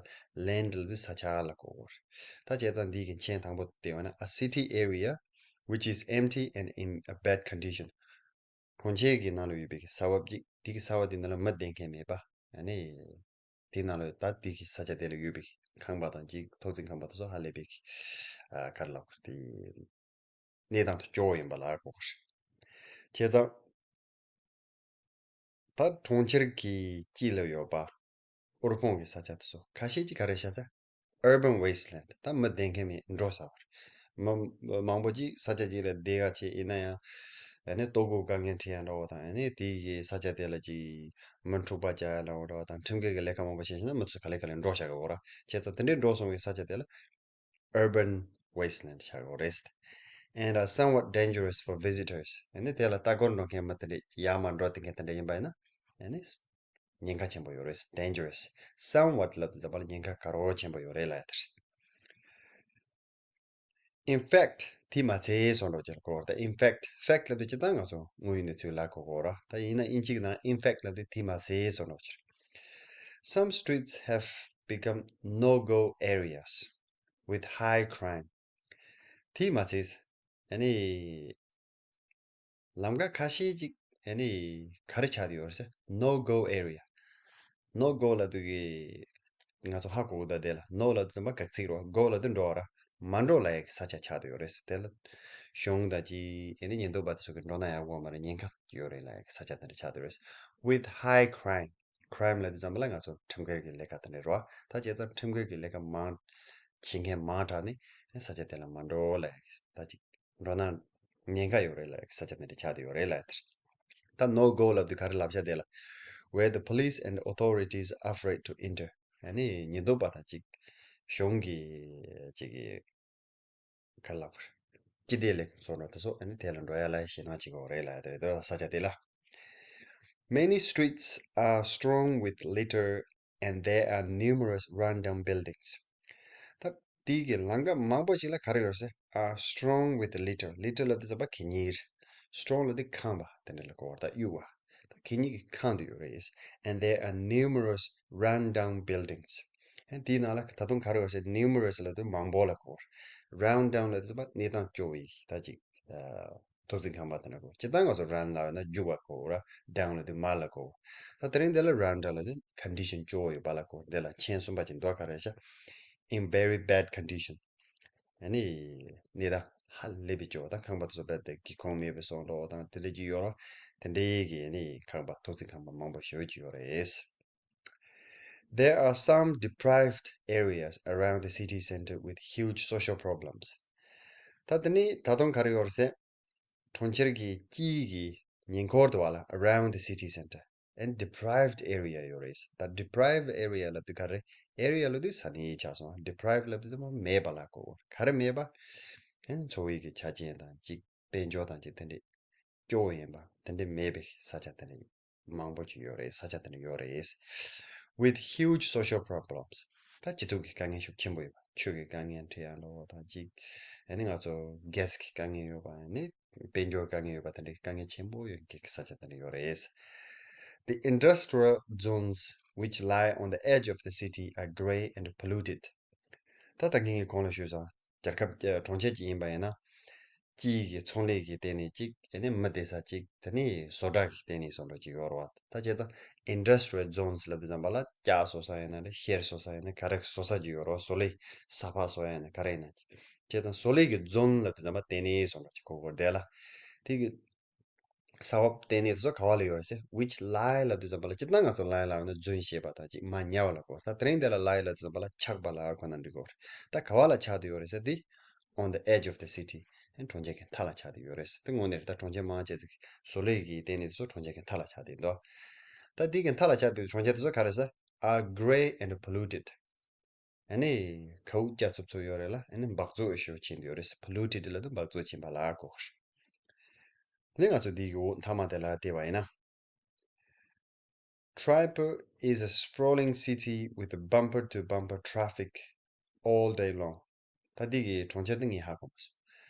Land ལབ་དུས་ས་ཆ་ལ་གོ་གོ་ར། ད་བྱས་ཙང་འདི་གི་མཆན་དང་པོ་བལྟས་པ་ན། A city area which is empty and in a bad condition. གྲོང་ཁྱེར་གྱི་ནང་ལ་ཡོད་པའི་གི་ས་བབ་ཅིག་དེ་གི་ས་བབ་དེ་ནང་ལ་མི་བསྡད་མཁན་མེད་པ། ཨ་ནི་དེ་ནང་ལ་ད་དེ་གི་ས་ཆ་དེ་ལ་ཡོད་པའི་ཁང་པ་དང་གཅིག་ཐོག་བརྩེགས་ཁང་པ་དེ་ཚོ་ཧ་ལས་པའི་གི་ཨ་ག་རེ་ལབ་དགོས་རེད། དེ་གནས་སྟངས་དེ་སྐྱོ་བོ་ཡིན་པ་ལ་གོ་གི་རེད། བྱས་ཙང་ད་གྲོང་ཁྱེར་གྱི་དཀྱིལ་ལ་ཡོད་པ་དབུལ་ཕོངས་ཀྱི་ས་ཆ་དེ་ཚོ་ཁ་ཤས་ཀྱིས་ག་རེ་བྱ་ས། Urban wasteland. ད་མི་བསྡད་མཁན་མེད། འགྲོ་ས་བར། མི་མང་པོ་ཅིག་ས་ཆ་གཅིག་ལ་སྡོད་ཡག་བྱས། ཡིན་ན་ཡང་ཨ་ནི་ལྟོ་གོས་དཀའ་ངལ་འཕྲད་ཡག་འདྲ་བོ་དང་། ཨ་ནི་དེ་གི་ས་ཆ་དེ་ལ་ཅིག་མི་འཁྲུག་པ་རྒྱག་ཡག་འདྲ་བོ་འདྲ་བོ་དང་། ཁྲིམས་འགལ་གྱི་ལས་ཀ་མང་པོ་བྱས་ཤིང་ན་མི་ཚོ་ག་ལེ་ག་ལེ་འགྲོ་བཞག་གི་ཡོད་རེད། བྱས་ཙང་དེ་འདྲའི་འགྲོ་སོང་བའི་ས་ཆ་དེ་ལ་urban wasteland ཆགས་ཡོད་རེད། And are somewhat dangerous for visitors. ཨ་ནི་དེ་ལ་ལྟ་སྐོར་འགྲོ་མཁན་མི་དེ་འདྲ་ཡར་མར་འགྲོ་བསྡད་མཁན་དེ་འདྲ་ཡིན་པ་ཡིན་ན་ཨ་ནི་ཉེན་ཁ་ཆེན་པོ་ཡོད་རེད། Dangerous. Somewhat ལབ་དུས་ཙམ་པ་ལ་ཉེན་ཁ་དཀར་པོ་ཆེན་པོ་ཡོད་རེད་ལབ་ཡ་དེ་རེད། In fact དེ་མ་ཚད་ཟེར་འདྲ་བོ་ཅིག་ལ་གོ་བ་རེད། ད་in fact, fact ལབ་དུས་སྤྱིར་བཏང་ང་ཚོ་དངོས་ཡོད་གནས་ཚུལ་ལ་གོ་གོ་ར། ད་ཡིན་ན་དབྱིན་ཇི་གི་ནང་in fact ལབ་དུས་དེ་མ་ཚད་ཟེར་འདྲ་བོ་ཅིག་རེད། Some streets have become no-go areas with high crime. དེ་མ་ཚད་ཨ་ནི་ལམ་ཁ་ཁ་ཤས་ཅིག་ཨ་ནི་ག་རེ་ཆགས་བསྡད་ཡོད་རེད་ཟེར། No-go area. No-go ལབ་དུས་ཀྱི་ང་ཚོ་ཧ་གོ་གི་འདུག་དེ་ལ་no ལབ་དུས་ཙམ་པ་དགག་ཚིག་རེད་བ། go ལབ་དུས་འགྲོ་བ་ར། མ་འགྲོ་ལབ་ཡག་གི་ས་ཆ་ཆགས་བསྡད་ཡོད་རེད་ཟེར། དེ་ལ་གཞུང་དང་ཅིག་ཨ་ནི་ཉེན་རྟོག་པ་དེ་ཚོ་གིས་འགྲོ་ན་ཡག་པོ་མ་རེད། ཉེན་ཁ་ཡོད་རེད་ལབ་ཡག་གི་ས་ཆ་དེ་འདྲ་ཆགས་བསྡད་ཡོད་རེད། With high crime. Crime ལབ་དུས་ཙམ་པ་ལ་ང་ཚོ་ཁྲིམས་འགལ་གྱི་ལས་ཀ་དེ་འདྲ་རེད་བ། ད་བྱས་ཙང་ཁྲིམས་འགལ་གྱི་ལས་ཀ་མང་བྱེད་མཁན་མང་དྲགས་ནས་ས་ཆ་དེ་ལ་མ་འགྲོ་ལབ་ཡག་གི་ད་ཅིག་འགྲོ་ན་ཉེན་ཁ་ཡོད་རེད་ལབ་ས་ཆ་དེ་འདྲ་ཆགས་བསྡད་ཡོད་རེད་ལབ་དེ་རེད། ད་no go ལབ་དུས་ག་རེ་ལབ་བྱ་དེ་ལ། Where the police and authorities are afraid to enter. ཨ་ནི་ཉེན་རྟོག་པ་དང་ཅིག་གཞུང་གི་ཅིག་གི་ག་རེ་ལབ་དགོས་རེད། སྤྱི་བདེ་ལས་ཁུངས་སོགས་འདྲ་དེ་ཚོ་ཨ་ནི་དེ་ལ་འགྲོ་ཡག་ལ་ཞེད་སྣང་བྱེད་ཀྱི་ཡོད་རེད་ལབ་དེ་རེད། དེ་ས་ཆ་དེ་ལ། Many streets are strewn with litter and there are numerous run-down buildings. ད་དེའི་གི་ལམ་ཁ་མང་པོ་ཞིག་ལ་ག་རེ་ཡོད་ཟེར། Are strewn with litter. Litter ལབ་དུས་ཙམ་པ་གད་སྙིགས་རེད། Strewn ལབ་དུས་ཁེངས་པ་དེ་འདྲ་ལ་གོ་བ་རེད། ད་གཡུག་པ། ད་གད་སྙིགས་ཀྱིས་ཁེངས་བསྡད་ཡོད་རེད། And there are numerous run-down buildings. ཨ་དེའི་ནང་ལ་ད་དུང་ག་རེ་ཡོད་ཟེར། Numerous ལབ་དུས་མང་པོ་ལ་གོ་བ་རེད། Run-down ལབ་དུས་ཙམ་པ་གནས་སྟངས་སྐྱོ་བའི་ད་ཅིག་ཨ། ཐོག་བརྩེགས་ཁང་པ་དེ་འདྲ་གོ། སྤྱིར་བཏང་ང་ཚོ་run་ལབ་ན་རྒྱུག་པ་གོ་ར། down་ལབ་དུས་མར་ལ་གོ། ད་དེ་རིང་འདི་ལ་run་འདྲ་ལབ་དུས་condition་སྐྱོ་བོ་ཡོད་པ་ལ་གོ། འདི་ལ་མཆན་གསུམ་པ་ཅིག་འདུག་ག་རེ་ཤག in very bad condition། ཨ་ནི་གནས་སྟངས་ཧ་ལས་པའི་སྐྱོ་བོ་དང་། ཁང་པ་དེ་ཚོ་རྦད་དེ་སྒེའུ་ཁུང་མེད་པའི་བཟོ་འདྲ་དང་དེ་འདྲ་ཅིག་ཡོད་རེད། དེ་འདྲའི་གི་ཨ་ནི་ཁང་པ་ཐོག་བརྩེགས་ཁང་པ་མང་པོ་ཞེ་པོ་ཅིག་ཡོད་རེད། There are some deprived areas around the city center with huge social problems. ད་དེ་ནི་ད་དུང་ག་རེ་ཡོད་རེད་ཟེར། གྲོང་ཁྱེར་གྱི་དཀྱིལ་གྱི་ཉེ་འཁོར་དུ་བ་ལ་around the city center and deprived area་ཡོད་རེད། ད་deprived area་ལབ་དུས་ག་རེ། area་ལབ་དུས་ས་གནས་ཆགས་སོང་། deprived་ལབ་དུས་ཚང་མ་མེད་པ་ལ་གོ། ག་རེ་མེད་པ། ཨ་ནི་འཚོ་བའི་གི་ཆ་རྐྱེན་དང་གཅིག་དཔལ་འབྱོར་དང་གཅིག་དེ་འདྲའི་སྐྱོ་བོ་ཡིན་པ་དེ་འདྲའི་མེད་པའི་ས་ཆ་དེ་འདྲ་མང་པོ་ཅིག་ཡོད་རེད། ས་ཆ་དེ་འདྲ་ཡོད་རེད། With huge social problems། ད་སྤྱི་ཚོགས་ཀྱི་དཀའ་ངལ་ཤུགས་ཆེན་པོ་ཡོད་པ། ཆོས་ཀྱི་དཀའ་ངལ་འཕྲད་ཡ་འདྲ་བོ་དང་གཅིག་ཨ་ནི་ང་ཚོ་gas་གི་དཀའ་ངལ་ཡོད་པ། ཨ་ནི་དཔལ་འབྱོར་དཀའ་ངལ་ཡོད་པ། དེ་འདྲའི་དཀའ་ངལ་ཆེན་པོ་ཡོད་མཁན་གྱི་ས་ཆ་དེ་འདྲ་ཡོད་རེད། The industrial zones which lie on the edge of the city are grey and polluted། ད་ད་གིན་གྱི་གོང་ལ་ཞུས་སོང་། རྒྱལ་ཁབ་ཀྱི་གྲོང་ཁྱེར་ཅིག་ཡིན་པ་ཡིན་ན། དཀྱིལ་གྱི་ཚོང་ལས་ཀྱི་སྟེང་ནས་གཅིག་ཨ་ནི་མི་བསྡད་ས་གཅིག་དེ་ནི་བཟོ་གྲྭ་གི་སྟེང་ནས་བཟོ་འདྲ་གཅིག་ཡོད་རེད་བ། ད་བྱས་ཙང་industrial zones་ལབ་དུས་ཙམ་པ་ལ་ལྕགས་བཟོ་ས་ཡིན་ན་རེད། གཤེར་བཟོ་ས་ཡིན་ན། ག་རེ་བཟོ་ས་ཅིག་ཡོད་རེད་བ། བཟོ་ལས་ས་ཕག་བཟོ་ཡ་ཡིན་ན་ག་རེ་ཡིན་ན། བྱས་ཙང་བཟོ་ལས་ཀྱི་zone་ལབ་དུས་ཙམ་པ་ལྟེ་གནས་བཟོ་འདྲ་ཅིག་གོ་དགོས་རེད་དེ་ལ། དེ་གི་ས་བབ་ལྟེ་གནས་དེ་ཚོ་ག་བ་ལ་ཡོད་རེད་ཟེར། Which lie་ལབ་དུས་ཙམ་པ་ལ་སྤྱིར་བཏང་ང་ཚོ་lie་ལབ་ན་རྫུན་བཤད་པ་དང་གཅིག་མ་ཉེས་པ་ལ་གོ། ད་དེ་རིང་འདི་ལ་lie་ལབ་དུས་ཙམ་པ་ལ་ཆགས་པ་ལ་ཁོ་ན་འགྲིག་གོ་རེད། ད་ག་བ་ལ་ཆགས་བསྡད་ཡོད་རེད་ཟེར་དུས། On the edge of the city། ཨེ་གྲོང་ཁྱེར་གྱི་མཐའ་ལ་ཆགས་བསྡད་ཡོད་རེད་ཟེར། དེ་དངོས་གནས་རེད། ད་གྲོང་ཁྱེར་མང་ཆེ་ཟིག་བཟོ་ལས་ཀྱི་ལྟེ་གནས་དེ་ཚོ་གྲོང་ཁྱེར་གྱི་མཐའ་ལ་ཆགས་བསྡད་འདུག་ད་འདི་གི་མཐའ་ལ་ཆགས་པའི་གྲོང་ཁྱེར་དེ་ཚོ་ག་རེ་ཟེར། Are grey and polluted། ཨ་ནི་མཁའ་དབུགས་རྒྱ་ཚུབ་ཚུབ་ཡོད་རེད་ལ། ཨ་ནི་འབག་བཙོག་ཤུགས་ཆེན་པོ་ཡོད་རེད། Polluted་ལབ་དུས་འབག་བཙོག་ཆེན་པ་ལ་གོ་རེད། ང་ཚོ་འདི་གི་འོག་མཐའ་མ་དེ་ལ་བལྟས་པ་ཡིན་ན། Tripur is a sprawling city with bumper to bumper traffic all day long. ད་འདི་གི་གྲོང་ཁྱེར་དེ་ངས་ཧ་གོ་མ་སོང་།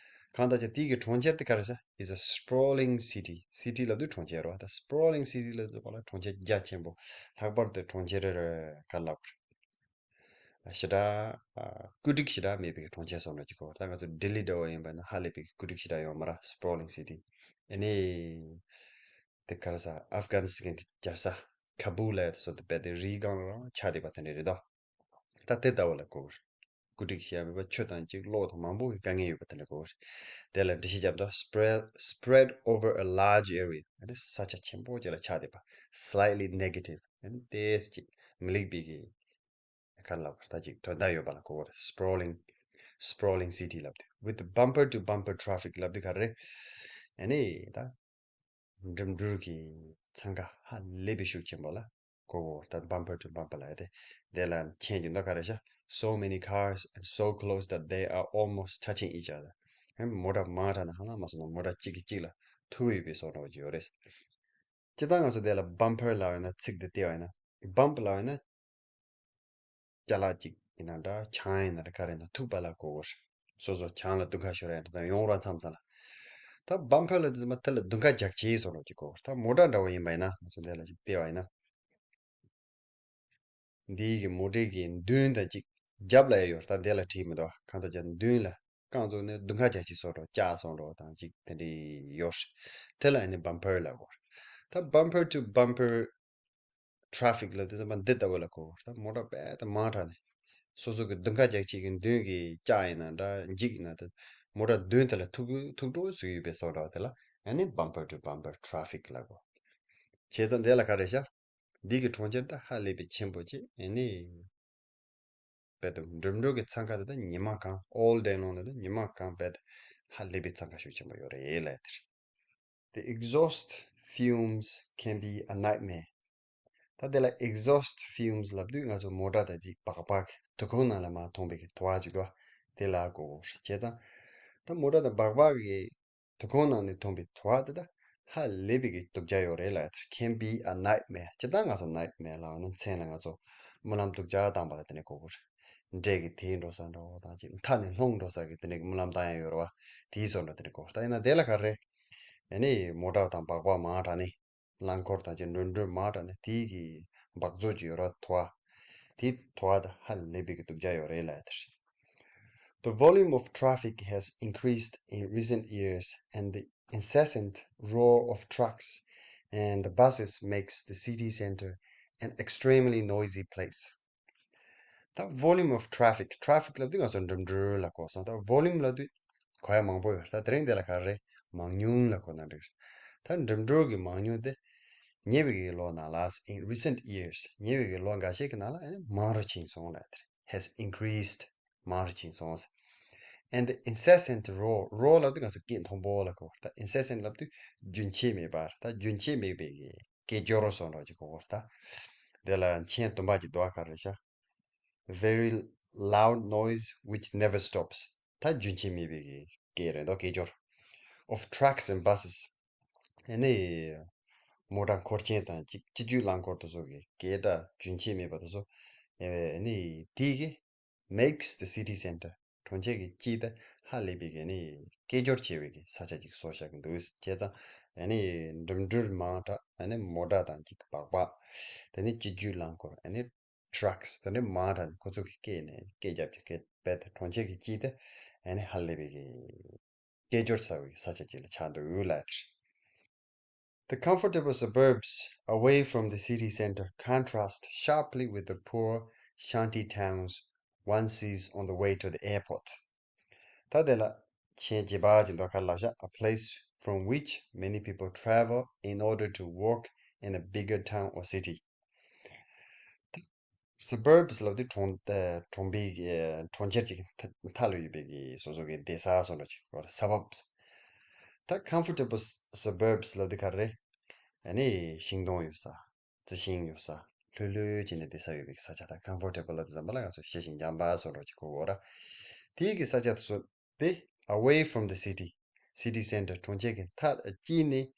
གང་ལྟར་ཀྱང་འདི་གི་གྲོང་ཁྱེར་དེ་ག་རེ་ཟེར། Is a sprawling city། City་ལབ་དུས་གྲོང་ཁྱེར་རེད་བ། ད་sprawling city་ལབ་དུས་ག་ལ་གྲོང་ཁྱེར་རྒྱ་ཆེན་པོ། ལྷག་པར་དུ་གྲོང་ཁྱེར་ག་ལབ་དགོས་རེད། ཞེ་དྲག་ཨ། བཀོད་སྒྲིག་ཞེ་དྲག་མེད་པའི་གྲོང་ཁྱེར་བཟོ་འདྲ་ཅིག་གོ། ད་ང་ཚོ་ལྡི་ལི་འདྲ་བོ་ཡིན་པ་ན་ཧ་ལས་པའི་བཀོད་སྒྲིག་ཞེ་དྲག་ཡོད་མ་རེད། sprawling city། ཨ་ནི་དེ་ག་རེ་ཟེར། ཨབ་གྷ་ནི་སི་ཐན་གྱི་རྒྱལ་ས་ཁ་བུལ་ལ་སོགས་དེ་རྦད་དེ་རིའི་སྒང་ལ་རང་ཆགས་བསྡད་པ་དེ་འདྲ་རེད་དོ། ད་དེ་ལྟ་བུ་ལ་གོ་བཀོད་སྒྲིག་བྱས་མེད་པ། ཆུ་དང་གཅིག་གློག་དང་མང་པོ་གི་དཀའ་ངལ་ཡོད་པ་དེ་འདྲ་གོ། དེ་ལ་འགྲེལ་བཤད་རྒྱབ་དོ། spread spread over a large area། ཨ་ནི་ས་ཆ་ཆེན་པོ་ཅིག་ལ་ཆགས་བསྡད་པ། Slightly negative། ཨ་ནི་ཏོག་ཙམ་ཅིག་མི་ལེགས་པའི་གི་ག་རེ་ལབ་དགོས་རེད། ད་ཅིག་དོན་དག་ཡོད་པ་ལ་གོ་བ་རེད། sprawling sprawling city་ལབ་དུས། With bumper to bumper traffic་ལབ་དུས་ག་རེ་རེད། ཨ་ནི་ད་འགྲིམ་འགྲུལ་གྱི་འཚང་ཁ་ཧ་ལས་པའི་ཤུགས་ཆེན་པོ་ལ་གོ་བ་རེད། ད་bumper to bumper་ལབ་ཡ་དེ། དེ་ལ་མཆན་གྱི་མདོ་ག་རེ་ཤག So many cars and so close that they are almost touching each other. ཨ་ནི་མོ་ཊ་མང་དྲགས་ནས་ཧ་ལམ་མ་སོང་ན་མོ་ཊ་གཅིག་གིས་གཅིག་ལ་ཐུག་ཡོད་པའི་བཟོ་འདྲ་བོ་ཅིག་ཡོད་རེད། སྤྱིར་བཏང་ང་ཚོ་དེ་ལ་bumper་ལབ་ཡོད་ན། ཚིག་འདི་བལྟས་པ་ཡིན་ན། bump་ལབ་ཡོད་ན། ཅ་ལག་ཅིག་ཡིན་ན་འདྲ། ཆང་ཡིན་ན་འདྲ། ག་རེ་ཡིན་ན་ཐུག་པ་ལ་གོ་གོ་རེད། སོ་སོ་ཆང་ལ་རྡུལ་ཁ་ཤོར་ཡ་འདྲ་ཡོང་ར་མཚམས་མཚམས་ལ། ད་bumper་ལབ་དུས་ཙམ་པ་དེ་ལ་རྡུལ་ཁ་རྒྱག་བྱེད་བཟོ་འདྲ་ཅིག་གོ། ད་མོ་ཊ་འདྲ་བོ་ཡིན་པ་ཡིན་ན། ང་ཚོ་འདི་ལ་ཅིག་བལྟས་པ་ཡིན་ན། འདིའི་གི་མོ་ཊའི་གི་མདུན་དང་གཅིག་རྒྱབ་ལ་ཡ་ཡོད། ད་འདི་ལ་བྲིས་མི་འདུག་གང་ལྟར་ཀྱང་མདུན་ལ་རྐང་བཙུགས་ནས་རྡུལ་ཁ་རྒྱག་བྱེད་བཟོ་འདྲ། ལྕགས་བཟོ་འདྲ་དང་གཅིག་དེ་འདྲའི་ཡོད། དེ་ལ་ཨ་ནི་bumper་ལབ་གོ། ད་bumper to bumper traffic་ལབ་དུས་ཙམ་པ་འདི་ལྟ་བུ་ལ་གོ། ད་མོ་ཊ་རྦད་དེ་མང་དྲགས་ནས་སོ་སོ་གི་རྡུལ་ཁ་རྒྱག་བྱེད་ཀྱི་མདུན་གྱི་ལྕགས་ཡིན་ན་འདྲ། འགྱིག་ཡིན་ན་འདྲ། མོ་ཊ་མདུན་དེ་ལ་ཐུག་ཐུག་འགྲོ་བཟོས་ཡོད་པའི་བཟོ་འདྲ་དེ་ལ་ཨ་ནི་bumper to bumper traffic་ལབ་གོ། བྱས་ཙང་འདི་ལ་ག་རེ་ཤག་འདི་གི་གྲོང་ཁྱེར་ད་ཧ་ལས་པའི་ཆེན་པོ་ཅིག་ཨ་ནི་རྦད་དེ་འགྲིམ་འགྲུལ་གྱི་འཚང་ཁ་དེ་ད་ཉི་མ་གང་། all day long་ལ་ད་ཉི་མ་གང་རྦད་དེ་ཧ་ལས་པའི་འཚང་ཁ་ཤུགས་ཆེན་པོ་ཡོད་རེད་ལབ་ཡ་དེ་རེད། The exhaust fumes can be a nightmare. ད་དེ་ལ་exhaust fumes་ལབ་དུས་ང་ཚོ་མོ་ཊ་དང་གཅིག་སྦག་སྦག་གི་དུ་ཁུང་ནང་ལ་མར་ཐོན་པའི་གི་དུ་བ་ཅིག་འདུག་དེ་ལ་གོ་གོ་རེད། བྱས་ཙང་ད་མོ་ཊ་དང་སྦག་སྦག་གི་དུ་ཁུང་ནང་ནས་ཐོན་པའི་དུ་བ་དེ་ད་ཧ་ལས་པའི་གི་སྡུག་ཅག་ཡོད་རེད་ལབ་ཡ་དེ་རེད། Can be a nightmare། སྤྱིར་བཏང་ང་ཚོ་nightmare་ལབ་ན་མཚན་ལ་ང་ཚོ་རྨི་ལམ་སྡུག་ཅག་བཏང་པ་ལ་དེ་ནས་གོ་གོ་རེད། འདྲེ་གིས་དེད་འགྲོ་ས་འདྲ་བོ་དང་གཅིག་མཐའ་ནས་ལྷུང་འགྲོ་ས་གི་དེ་འདྲའི་རྨི་ལམ་བཏང་ཡ་ཡོད་རེད་བ། དེའི་བཟོ་འདྲ་དེ་འདྲ་གོ། ད་ཡིན་ན་དེ་ལ་ག་རེ་རེད། ཨ་ནི་མོ་ཊ་དང་སྦག་སྦག་མང་དྲགས་ནས། རླངས་འཁོར་དང་གཅིག་འགྲིམ་འགྲུལ་མང་དྲགས་ནས་དེའི་གི་འབག་བཙོག་ཅིག་ཡོད་རེད་དོ། དེའི་དོ་དེ་ཧ་ལས་པའི་གི་སྡུག་ཅག་ཡོད་རེད་ལབ་ཡ་དེ་རེད། The volume of traffic has increased in recent years and the incessant roar of trucks and buses makes the city center an extremely noisy place. ད་volume of traffic, traffic ལབ་དུས་ང་ཚོ་འགྲིམ་འགྲུལ་ལ་གོ་སོང་། ད་volume ལབ་དུས་གོ་ཡ་མང་པོ་ཡོད། ད་དེ་རིང་འདི་ལ་ག་རེ་མང་ཉུང་ལ་གོ་ན་འགྲིག་ད་འགྲིམ་འགྲུལ་གྱི་མང་ཉུང་དེ་ཉེ་བའི་གི་ལོ་ནང་ལ། In recent years, ཉེ་བའི་གི་ལོ་འགའ་ཤས་ཀྱི་ནང་ལ་ཨ་ནི་མང་རུ་ཕྱིན་སོང་ལབ་དེ་རེད། Has increased, མང་རུ་ཕྱིན་སོང་། And the incessant roar, roar ལབ་དུས་ང་ཚོ་སྐད་མཐོན་པོ་ལ་གོ། ད་incessant ལབ་དུས་རྒྱུན་ཆད་མེད་པར། ད་རྒྱུན་ཆད་མེད་པའི་གི་སྐད་ཅོར་སོགས་འདྲ་ཅིག་གོ་བར། ད་དེ་ལ་མཆན་བདུན་པ་ཅིག་འདུག་ག་རེ་བྱ། Very loud noise which never stops. ད་རྒྱུན་ཆད་མེད་པའི་གི་སྐད་རེད་འདུག་སྐད་ཅོར། Of trucks and buses. ཨ་ནི་མོ་ཊ་འཁོར་ཆེན་དང་གཅིག་སྤྱི་སྤྱོད་རླངས་འཁོར་དེ་ཚོ་གི་སྐད་སྒྲ་རྒྱུན་ཆད་མེད་པ་དེ་ཚོ། ཨ་ནི་དེ་གི makes the city center, གྲོང་ཁྱེར་གྱི་དཀྱིལ་དེ་ཧ་ལས་པའི་གི་ནི་སྐད་ཅོར་ཆེ་བའི་གི་ས་ཆ་ཅིག་བཟོ་བཞག་གི་འདུག་བྱས་ཙང་ཨ་ནི་འགྲིམ་འགྲུལ་མང་དྲགས། ཨ་ནི་མོ་ཊ་དང་ཅིག་སྦག་སྦག་དེ་ནི་སྤྱི་སྤྱོད་རླངས་འཁོར། ཨ་ནི་trucks དེ་འདྲ་མང་དྲགས་ནས་ཁོ་ཚོ་གི་སྐད་ནས་སྐད་རྒྱབ་ཀྱི་སྐད་རྦད་དེ་གྲོང་ཁྱེར་གྱི་དཀྱིལ་དེ་ཨ་ནི་ཧ་ལས་པའི་གི་སྐད་ཅོར་ཆེ་བའི་ས་ཆ་ཅིག་ལ་ཆགས་འདུག་ལབ་དེ་རེད། The comfortable suburbs away from the city center contrast sharply with the poor shanty towns one sees on the way to the airport. ད་དེ་ལ་མཆན་བརྒྱད་པ་ཅིག་འདུག་ག་རེ་ལབ་བཞག A place from which many people travel in order to work in a bigger town or city. Suburbs ལབ་དུས་གྲོང་ཨ་གྲོང་པའི་ཨ་གྲོང་ཁྱེར་ཅིག་མཐའ་མཐའ་ལ་ཡོད་པའི་གི་སོ་སོ་གི་སྡོད་ས་སོགས་འདྲ་ཅིག་གོ་ར། Suburbs. ད་comfortable suburbs ལབ་དུས་ག་རེ་རེད། ཨ་ནི་ཤིང་སྡོང་ཡོད་ས། རྩི་ཤིང་ཡོད་ས། ལྷོད་ལྷོད་བྱས་ནས་བསྡད་ས་ཡོད་པའི་ས་ཆ། ད་comfortable ལབ་དུས་ཙམ་པ་ལ་ང་ཚོ་ཤེས་ཤིང་འཇམ་པ་སོགས་འདྲ་ཅིག་གོ་དགོས་ར། དེའི་གི་ས་ཆ་དེ་ཚོ་དེ་away from the city, city center གྲོང་ཁྱེར་གྱི་མཐའ་དཀྱིལ་ནས་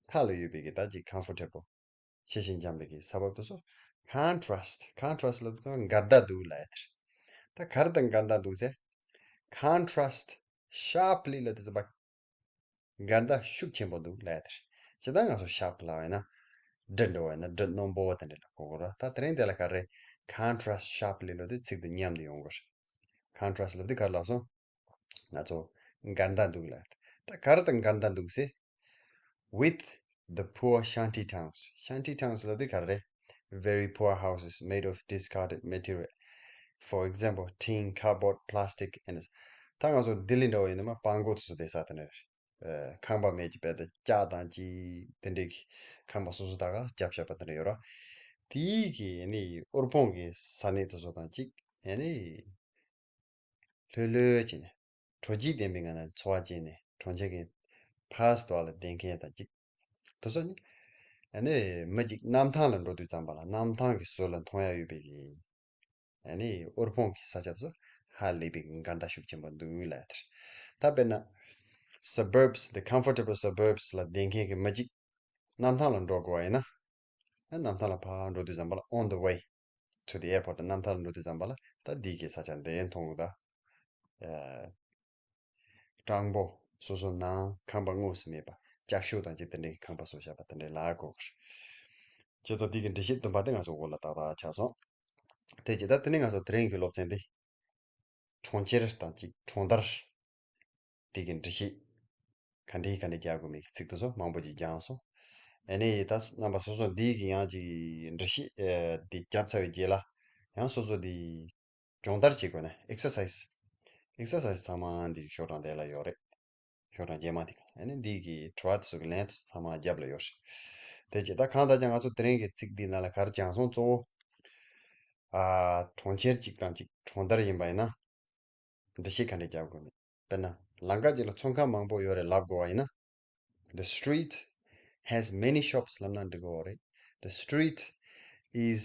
མཐའ་ལ་ཡོད་པའི་གི་ད་ཅིག་comfortable ཤེས་ཤིང་འཇམ་པའི་གི་ས་བབ་དེ་ཚོ། Contrast, contrast ལབ་དུས་འགལ་ཟླ་འདུག་ལབ་ཡ་དེ་རེད། ད་ག་རེ་དང་འགལ་ཟླ་འདུག་ཟེར། Contrast sharply ལབ་དུས་ཙམ་པ། འགལ་ཟླ་ཤུགས་ཆེན་པོ་འདུག་ལབ་ཡ་དེ་རེད། ཇི་ལྟར་ང་ཚོ་sharp ལབ་ཡིན་ན། སྦྲིད་འགྲོ་བ་ཡིན་ན་སྦྲིད་རྣོན་པོ་དེ་འདྲ་ལ་གོ་དགོས་ར། ད་དེ་རིང་དེ་ལ་ག་རེ། Contrast sharply ལབ་དུས་ཚིག་དེ་མཉམ་དུ་ཡོང་དགོས་རེད། Contrast ལབ་དུས་ག་རེ་ལབ་སོང་། ང་ཚོ་འགལ་ཟླ་འདུག་ལབ་ཡ་དེ། ད་ག་རེ་དང་འགལ་ཟླ་འདུག་ཟེར། With the poor shanty towns. Shanty towns ལབ་དུས་ག་རེ་རེད། Very poor houses made of discarded material. For example, tin, cardboard, plastic and ད་ང་ཚོ་ལྡི་ལི་འདྲ་བོ་ཡིན་ན་མ་སྤང་གོ་དེ་ཚོ་བསྡད་ས་དེ་འདྲ་རེད། ཨ་ཁང་པ་མེད་ཀྱི་རྦད་དེ་ལྕགས་དང་ཅི་དེ་འདྲའི་གི་ཁང་པ་སོ་སོ་ད་ག་བརྒྱབ་བཞག་པ་དེ་འདྲ་ཡོད་ར། དེའི་གི་ནི་དབུལ་ཕོངས་ཀྱི་ས་གནས་དེ་ཚོ་དང་གཅིག་ཨ་ནི་ལྷོད་ལྷོད་བྱས་ནས་དྲོ་སྐྱིད་ལྡན་པའི་ངང་ནས་འཚོ་བ་སྐྱེལ་ནས་གྲོང་ཁྱེར་གྱི་ཕར་སྟོད་ལ་བསྡད་མཁན་དང་གཅིག་དེ་ཚོ་ནི་ཨ་ནི་མི་གཅིག་གནམ་ཐང་ལ་འགྲོ་དུས་ཙམ་པ་ལ་གནམ་ཐང་གི་ཟུར་ལ་མཐོང་ཡ་ཡོད་པའི་གི་ཨ་ནི་དབུལ་ཕོངས་ཀྱི་ས་ཆ་དེ་ཚོ་ཧ་ལས་པའི་འགལ་ཟླ་ཤུགས་ཆེན་པོ་འདུག་ལབ་ཡ་དེ་རེད། ད་དཔེར་ན་suburbs, the comfortable suburbs ལ་བསྡད་མཁན་གྱི་མི་གཅིག་གནམ་ཐང་ལ་འགྲོ་དགོས་པ་ཡིན་ན། ཨ་གནམ་ཐང་ལ་ཕར་འགྲོ་དུས་ཙམ་པ་ལ། On the way to the airport གནམ་ཐང་ལ་འགྲོ་དུས་ཙམ་པ་ལ་ད་འདི་གི་ས་ཆ་འདི་མཐོང་གི་ད། ཨ་སྤྲང་པོ་སོ་སོ་ནང་ཁང་པ་དངོས་སུ་མེད་པ་ལྕགས་ཤོག་དང་ཅིག་དེ་འདྲའི་ཁང་པ་བཟོ་བཞག་པ་དེ་འདྲའི་ལ་གོ་གི་རེད། བྱས་ཙང་འདི་གི་འགྲེལ་བཤད་བདུན་པ་དེ་ང་ཚོ་འོག་ལ་ཏག་ཏག་ཆགས་སོང་། དེ་རྗེས་ད་དེ་ནས་ང་ཚོ་དེ་རིང་གི་སློབ་ཚན་འདི། གྲོང་ཁྱེར་དང་གཅིག་གྲོང་རྡལ། དེ་གི་འགྲེལ་བཤད། ག་འདྲའི་ག་འདྲའི་རྒྱག་དགོས་མིན་གྱི་ཚིག་དེ་ཚོ་མང་པོ་ཅིག་སྦྱངས་སོང་། ཨ་ནི་ད་རྣམ་པ་སོ་སོ་འདི་གི་ཡང་ཅིག་འགྲེལ་བཤད་ཨ་འདི་བརྒྱབ་ཚར་བའི་རྗེས་ལ། ཡང་སོ་སོ་འདི་སྦྱོང་བརྡར་བྱེད་དགོས་ན་exercise. Exercise ཚང་མ་འདི་ཤོག་གྲངས་དེ་ལ་ཡོད་རེད། ཤོག་གྲངས་རྗེས་མ་དེ་ག་ཨ་ནི་འདི་གི་དྲི་བ་དེ་ཚོ་གི་ལན་དེ་ཚོ་ཚང་མ་རྒྱབ་ལ་ཡོད་རེད། དེ་རྗེས་ད་གང་ལྟར་ཀྱང་ང་ཚོ་དེ་རིང་གི་ཚིག་འདི་ནང་ལ་ག་རེ་སྦྱངས་སོང་། གཙོ་བོ། ཨ་གྲོང་ཁྱེར་གཅིག་དང་གཅིག་གྲོང་རྡལ་ཡིན་པ་ཡིན་ན། འགྲེལ་བཤད་ག་འདྲ་རྒྱག་དགོས་མིན། དཔེར་ན་ལམ་ཁ་ཅིག་ལ་ཚོང་ཁང་མང་པོ་ཡོད་རེད་ལབ་དགོས་པ་ཡིན་ན། The street has many shops ལབ་ན་འགྲིག་གི་རེད། The street is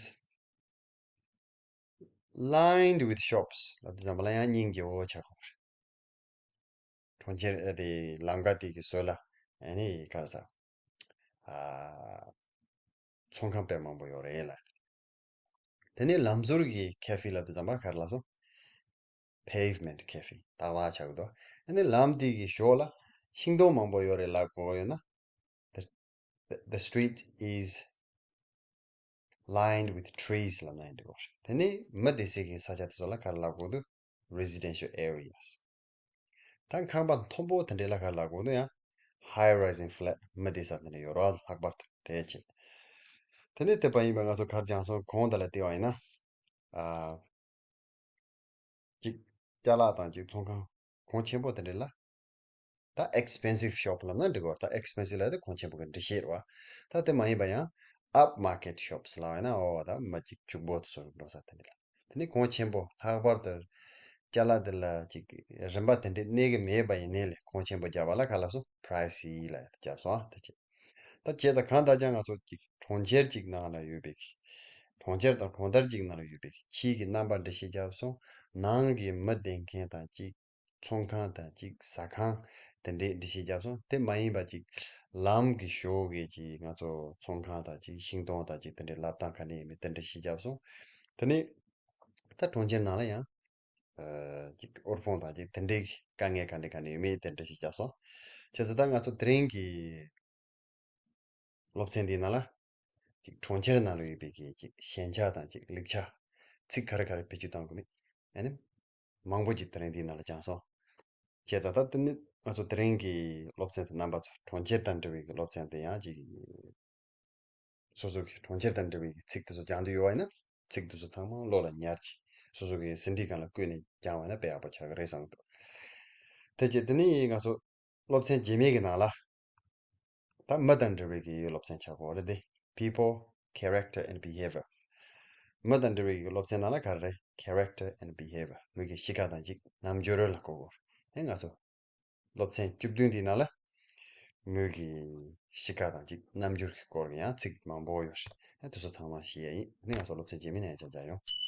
lined with shops ལབ་དུས་ཙམ་པ་ལ་ཡང་སྙིང་རྗེ་བོ་ཆགས་ཀྱི་རེད། གྲོང་ཁྱེར་ཨ་དེ་ལམ་ཁ་དེ་གི་ཟུར་ལ་ཨ་ནི་ག་རེ་ཟ། ཨ་ཚོང་ཁང་དཔེ་མང་པོ་ཡོད་རེད་ལ། དེ་ནས་ལམ་ཟུར་གྱི་cafe ལབ་དུས་ཙམ་པ་ག་རེ་ལབ་སོང་། Pavement cafe ཏག་ཏག་ཆགས་ཀྱི་འདུག་ཨ་ནི་ལམ་དེ་གི་ཞོར་ལ་ཤིང་སྡོང་མང་པོ་ཡོད་རེད་ལབ་དགོས་ཡོད་ན། The, the, the street is lined with trees ལབ་ན་ཡང་འགྲིག་གི་རེད། དེ་ནས་མི་བསྡད་སའི་གི་ས་ཆ་དེ་ཚོ་ལ་ག་རེ་ལབ་དགོས་འདུག residential areas. ད་ཁང་པ་མཐོན་པོ་དེ་འདྲས་ལ་ག་རེ་ལབ་དགོས་འདུག་ཡང་། high rising flat མི་བསྡད་ས་དེ་འདྲ་ཡོད་རེད་བ། ལྷག་པར་དུ་དེ་བྱས། དེ་ནས་དེ་པ་ཡིན་པ་ང་ཚོ་གར་སྦྱངས་སོང་གོང་དེ་ལ་བལྟས་པ་ཡིན་ན། ཨ། ཅིག་ཅ་ལག་དང་ཅིག་ཚོང་ཁང་གོང་ཆེན་པོ་དེ་འདྲ་ལ། ད་expensive shop ལབ་ན་འགྲིག་གི་རེད། ད་expensive ལབ་དེ་གོང་ཆེན་པོ་གི་འགྲེལ་བཤད་རེད་བ། ད་དེ་མ་ཡིན་པ་ཡང་up market shops ལབ་ཡིན་ན། འོ་ད་མི་ཅིག་ཕྱུག་པོ་དེ་ཚོ་འགྲོ་ས་དེ་འདྲ་ལ། དེ་ནས་གོང་ཆེན་པོ་ལྷག་པར་དུ་ཅ་ལག་དེ་ལ་ཅིག་རིན་པ་དེ་འདྲའི་གནས་གི་མེད་པ་ཡིན་ནའི་ལས་གོང་ཆེན་པོ་རྒྱག་པ་ལ་ག་ལབ་སོང་pricey ལབ་ཡ་དེ་བརྒྱབ་སོང་། ཨ་དེ་བྱས། ད་བྱས་ཙང་གང་ལྟར་ཀྱང་ང་ཚོ་ཅིག་གྲོང་ཁྱེར་ཅིག་ནང་ལ་ཡོད་པའི་གི། གྲོང་ཁྱེར་དང་གྲོང་རྡལ་ཅིག་ནང་ལ་ཡོད་པའི་གི་ཕྱིའི་གི་རྣམ་པ་འགྲེལ་བཤད་བརྒྱབ་སོང་། ནང་གི་མི་བསྡད་མཁན་དང་ཅིག་ཚོང་ཁང་དང་ཅིག་ཟ་ཁང་དེ་འདྲའི་འགྲེལ་བཤད་བརྒྱབ་སོང་། དེ་མ་ཡིན་པ་ཅིག་ལམ་གི་ཞོལ་གི་ཅིག་ང་ཚོ་ཚོང་ཁང་དང་ཅིག་ཤིང་སྡོང་དང་ཅིག་དེ་འདྲའི་ལབ་སྟངས་ག་འདྲ་ཡིན་མིན་དེ་འགྲེལ་བཤད་བརྒྱབ་སོང་། དེ་ནས་ད་གྲོང་ཁྱེར་ནང་ལ་ཡང་ཨ་ཅིག་དབུལ་ཕོངས་དང་ཅིག་དེ་འདྲའི་དཀའ་ངལ་ག་འདྲ་ག་འདྲ་ཡོད་མེད་དེ་འགྲེལ་བཤད་བརྒྱབ་སོང་། བྱས་ཙང་ད་ང་ཚོ་དེ་རིང་གི་སློབ་ཚན་འདིའི་ནང་ལ། ཅིག་གྲོང་ཁྱེར་ནང་ལ་ཡོད་པའི་གི་ཅིག་ཞན་ཆ་དང་ཅིག་ལེགས་ཆ། ཚིག་ག་རེ་ག་རེ་བེད་སྤྱོད་གཏང་དགོས་མིན། ཨ་ནི། མང་པོ་ཅིག་དེ་རིང་འདིའི་ནང་ལ་སྦྱངས་སོང་། བྱས་ཙང་ད་དེ་ནི་ང་ཚོ་དེ་རིང་གི་སློབ་ཚན་དེ་རྣམ་པ་ཚོ་གྲོང་ཁྱེར་དང་འབྲེལ་བའི་གི་སློབ་ཚན་དེ་ཡང་ཅིག་སོ་སོ་གི་གྲོང་ཁྱེར་དང་འབྲེལ་བའི་གི་ཚིག་དེ་ཚོ་སྦྱང་འདོད་ཡོད་པ་ཡིན་ན། ཚིག་དེ་ཚོ་ཚང་མ་བློ་ལ་ཉར་གྱིས། སོ་སོ་གི་ཟིན་བྲིས་སྒང་ལ་བརྐོས་ནས་སྦྱངས་པ་ཡིན་ན་དཔེ་ཡག་པོ་ཆགས་ཀྱི་རེད་བསམ་གྱི་འདུག་དེ་རྗེས་དེ་ནས་ང་ཚོ་སློབ་ཚན་རྗེས་མའི་གི་ནང་ལ། ད་མི་དང་འབྲེལ་བའི་གི་སློབ་ཚན་ཆགས་ཀྱི་ཡོད་རེད་དེ། People, character and behavior. མི་དང་འབྲེལ་བའི་གི་སློབ་ཚན་ནང་ལ་ག་རེ་རེད། Character and behavior. མི་གི་གཤིས་ཀ་དང་ཅིག་རྣམ་འགྱུར་ལ་གོ་དགོས་རེད། ཨེ་ང་ཚོ་སློབ་ཚན་བཅུ་བདུན་དེའི་ནང་ལ་མི་གི་གཤིས་ཀ་དང་ཅིག་རྣམ་འགྱུར་གྱི་སྐོར་གྱི་ཡང་ཚིག་མང་པོ་ཡོད་རེད། ཨེ་དེ་ཚོ་ཚང་མ་ཤེས་ཡ་ཡིན། ཨ་ནི་ང་ཚོ་སློབ་ཚན་རྗེས་མའི་ནང་ཡང་བསྐྱར་མཇལ་ཡོང་།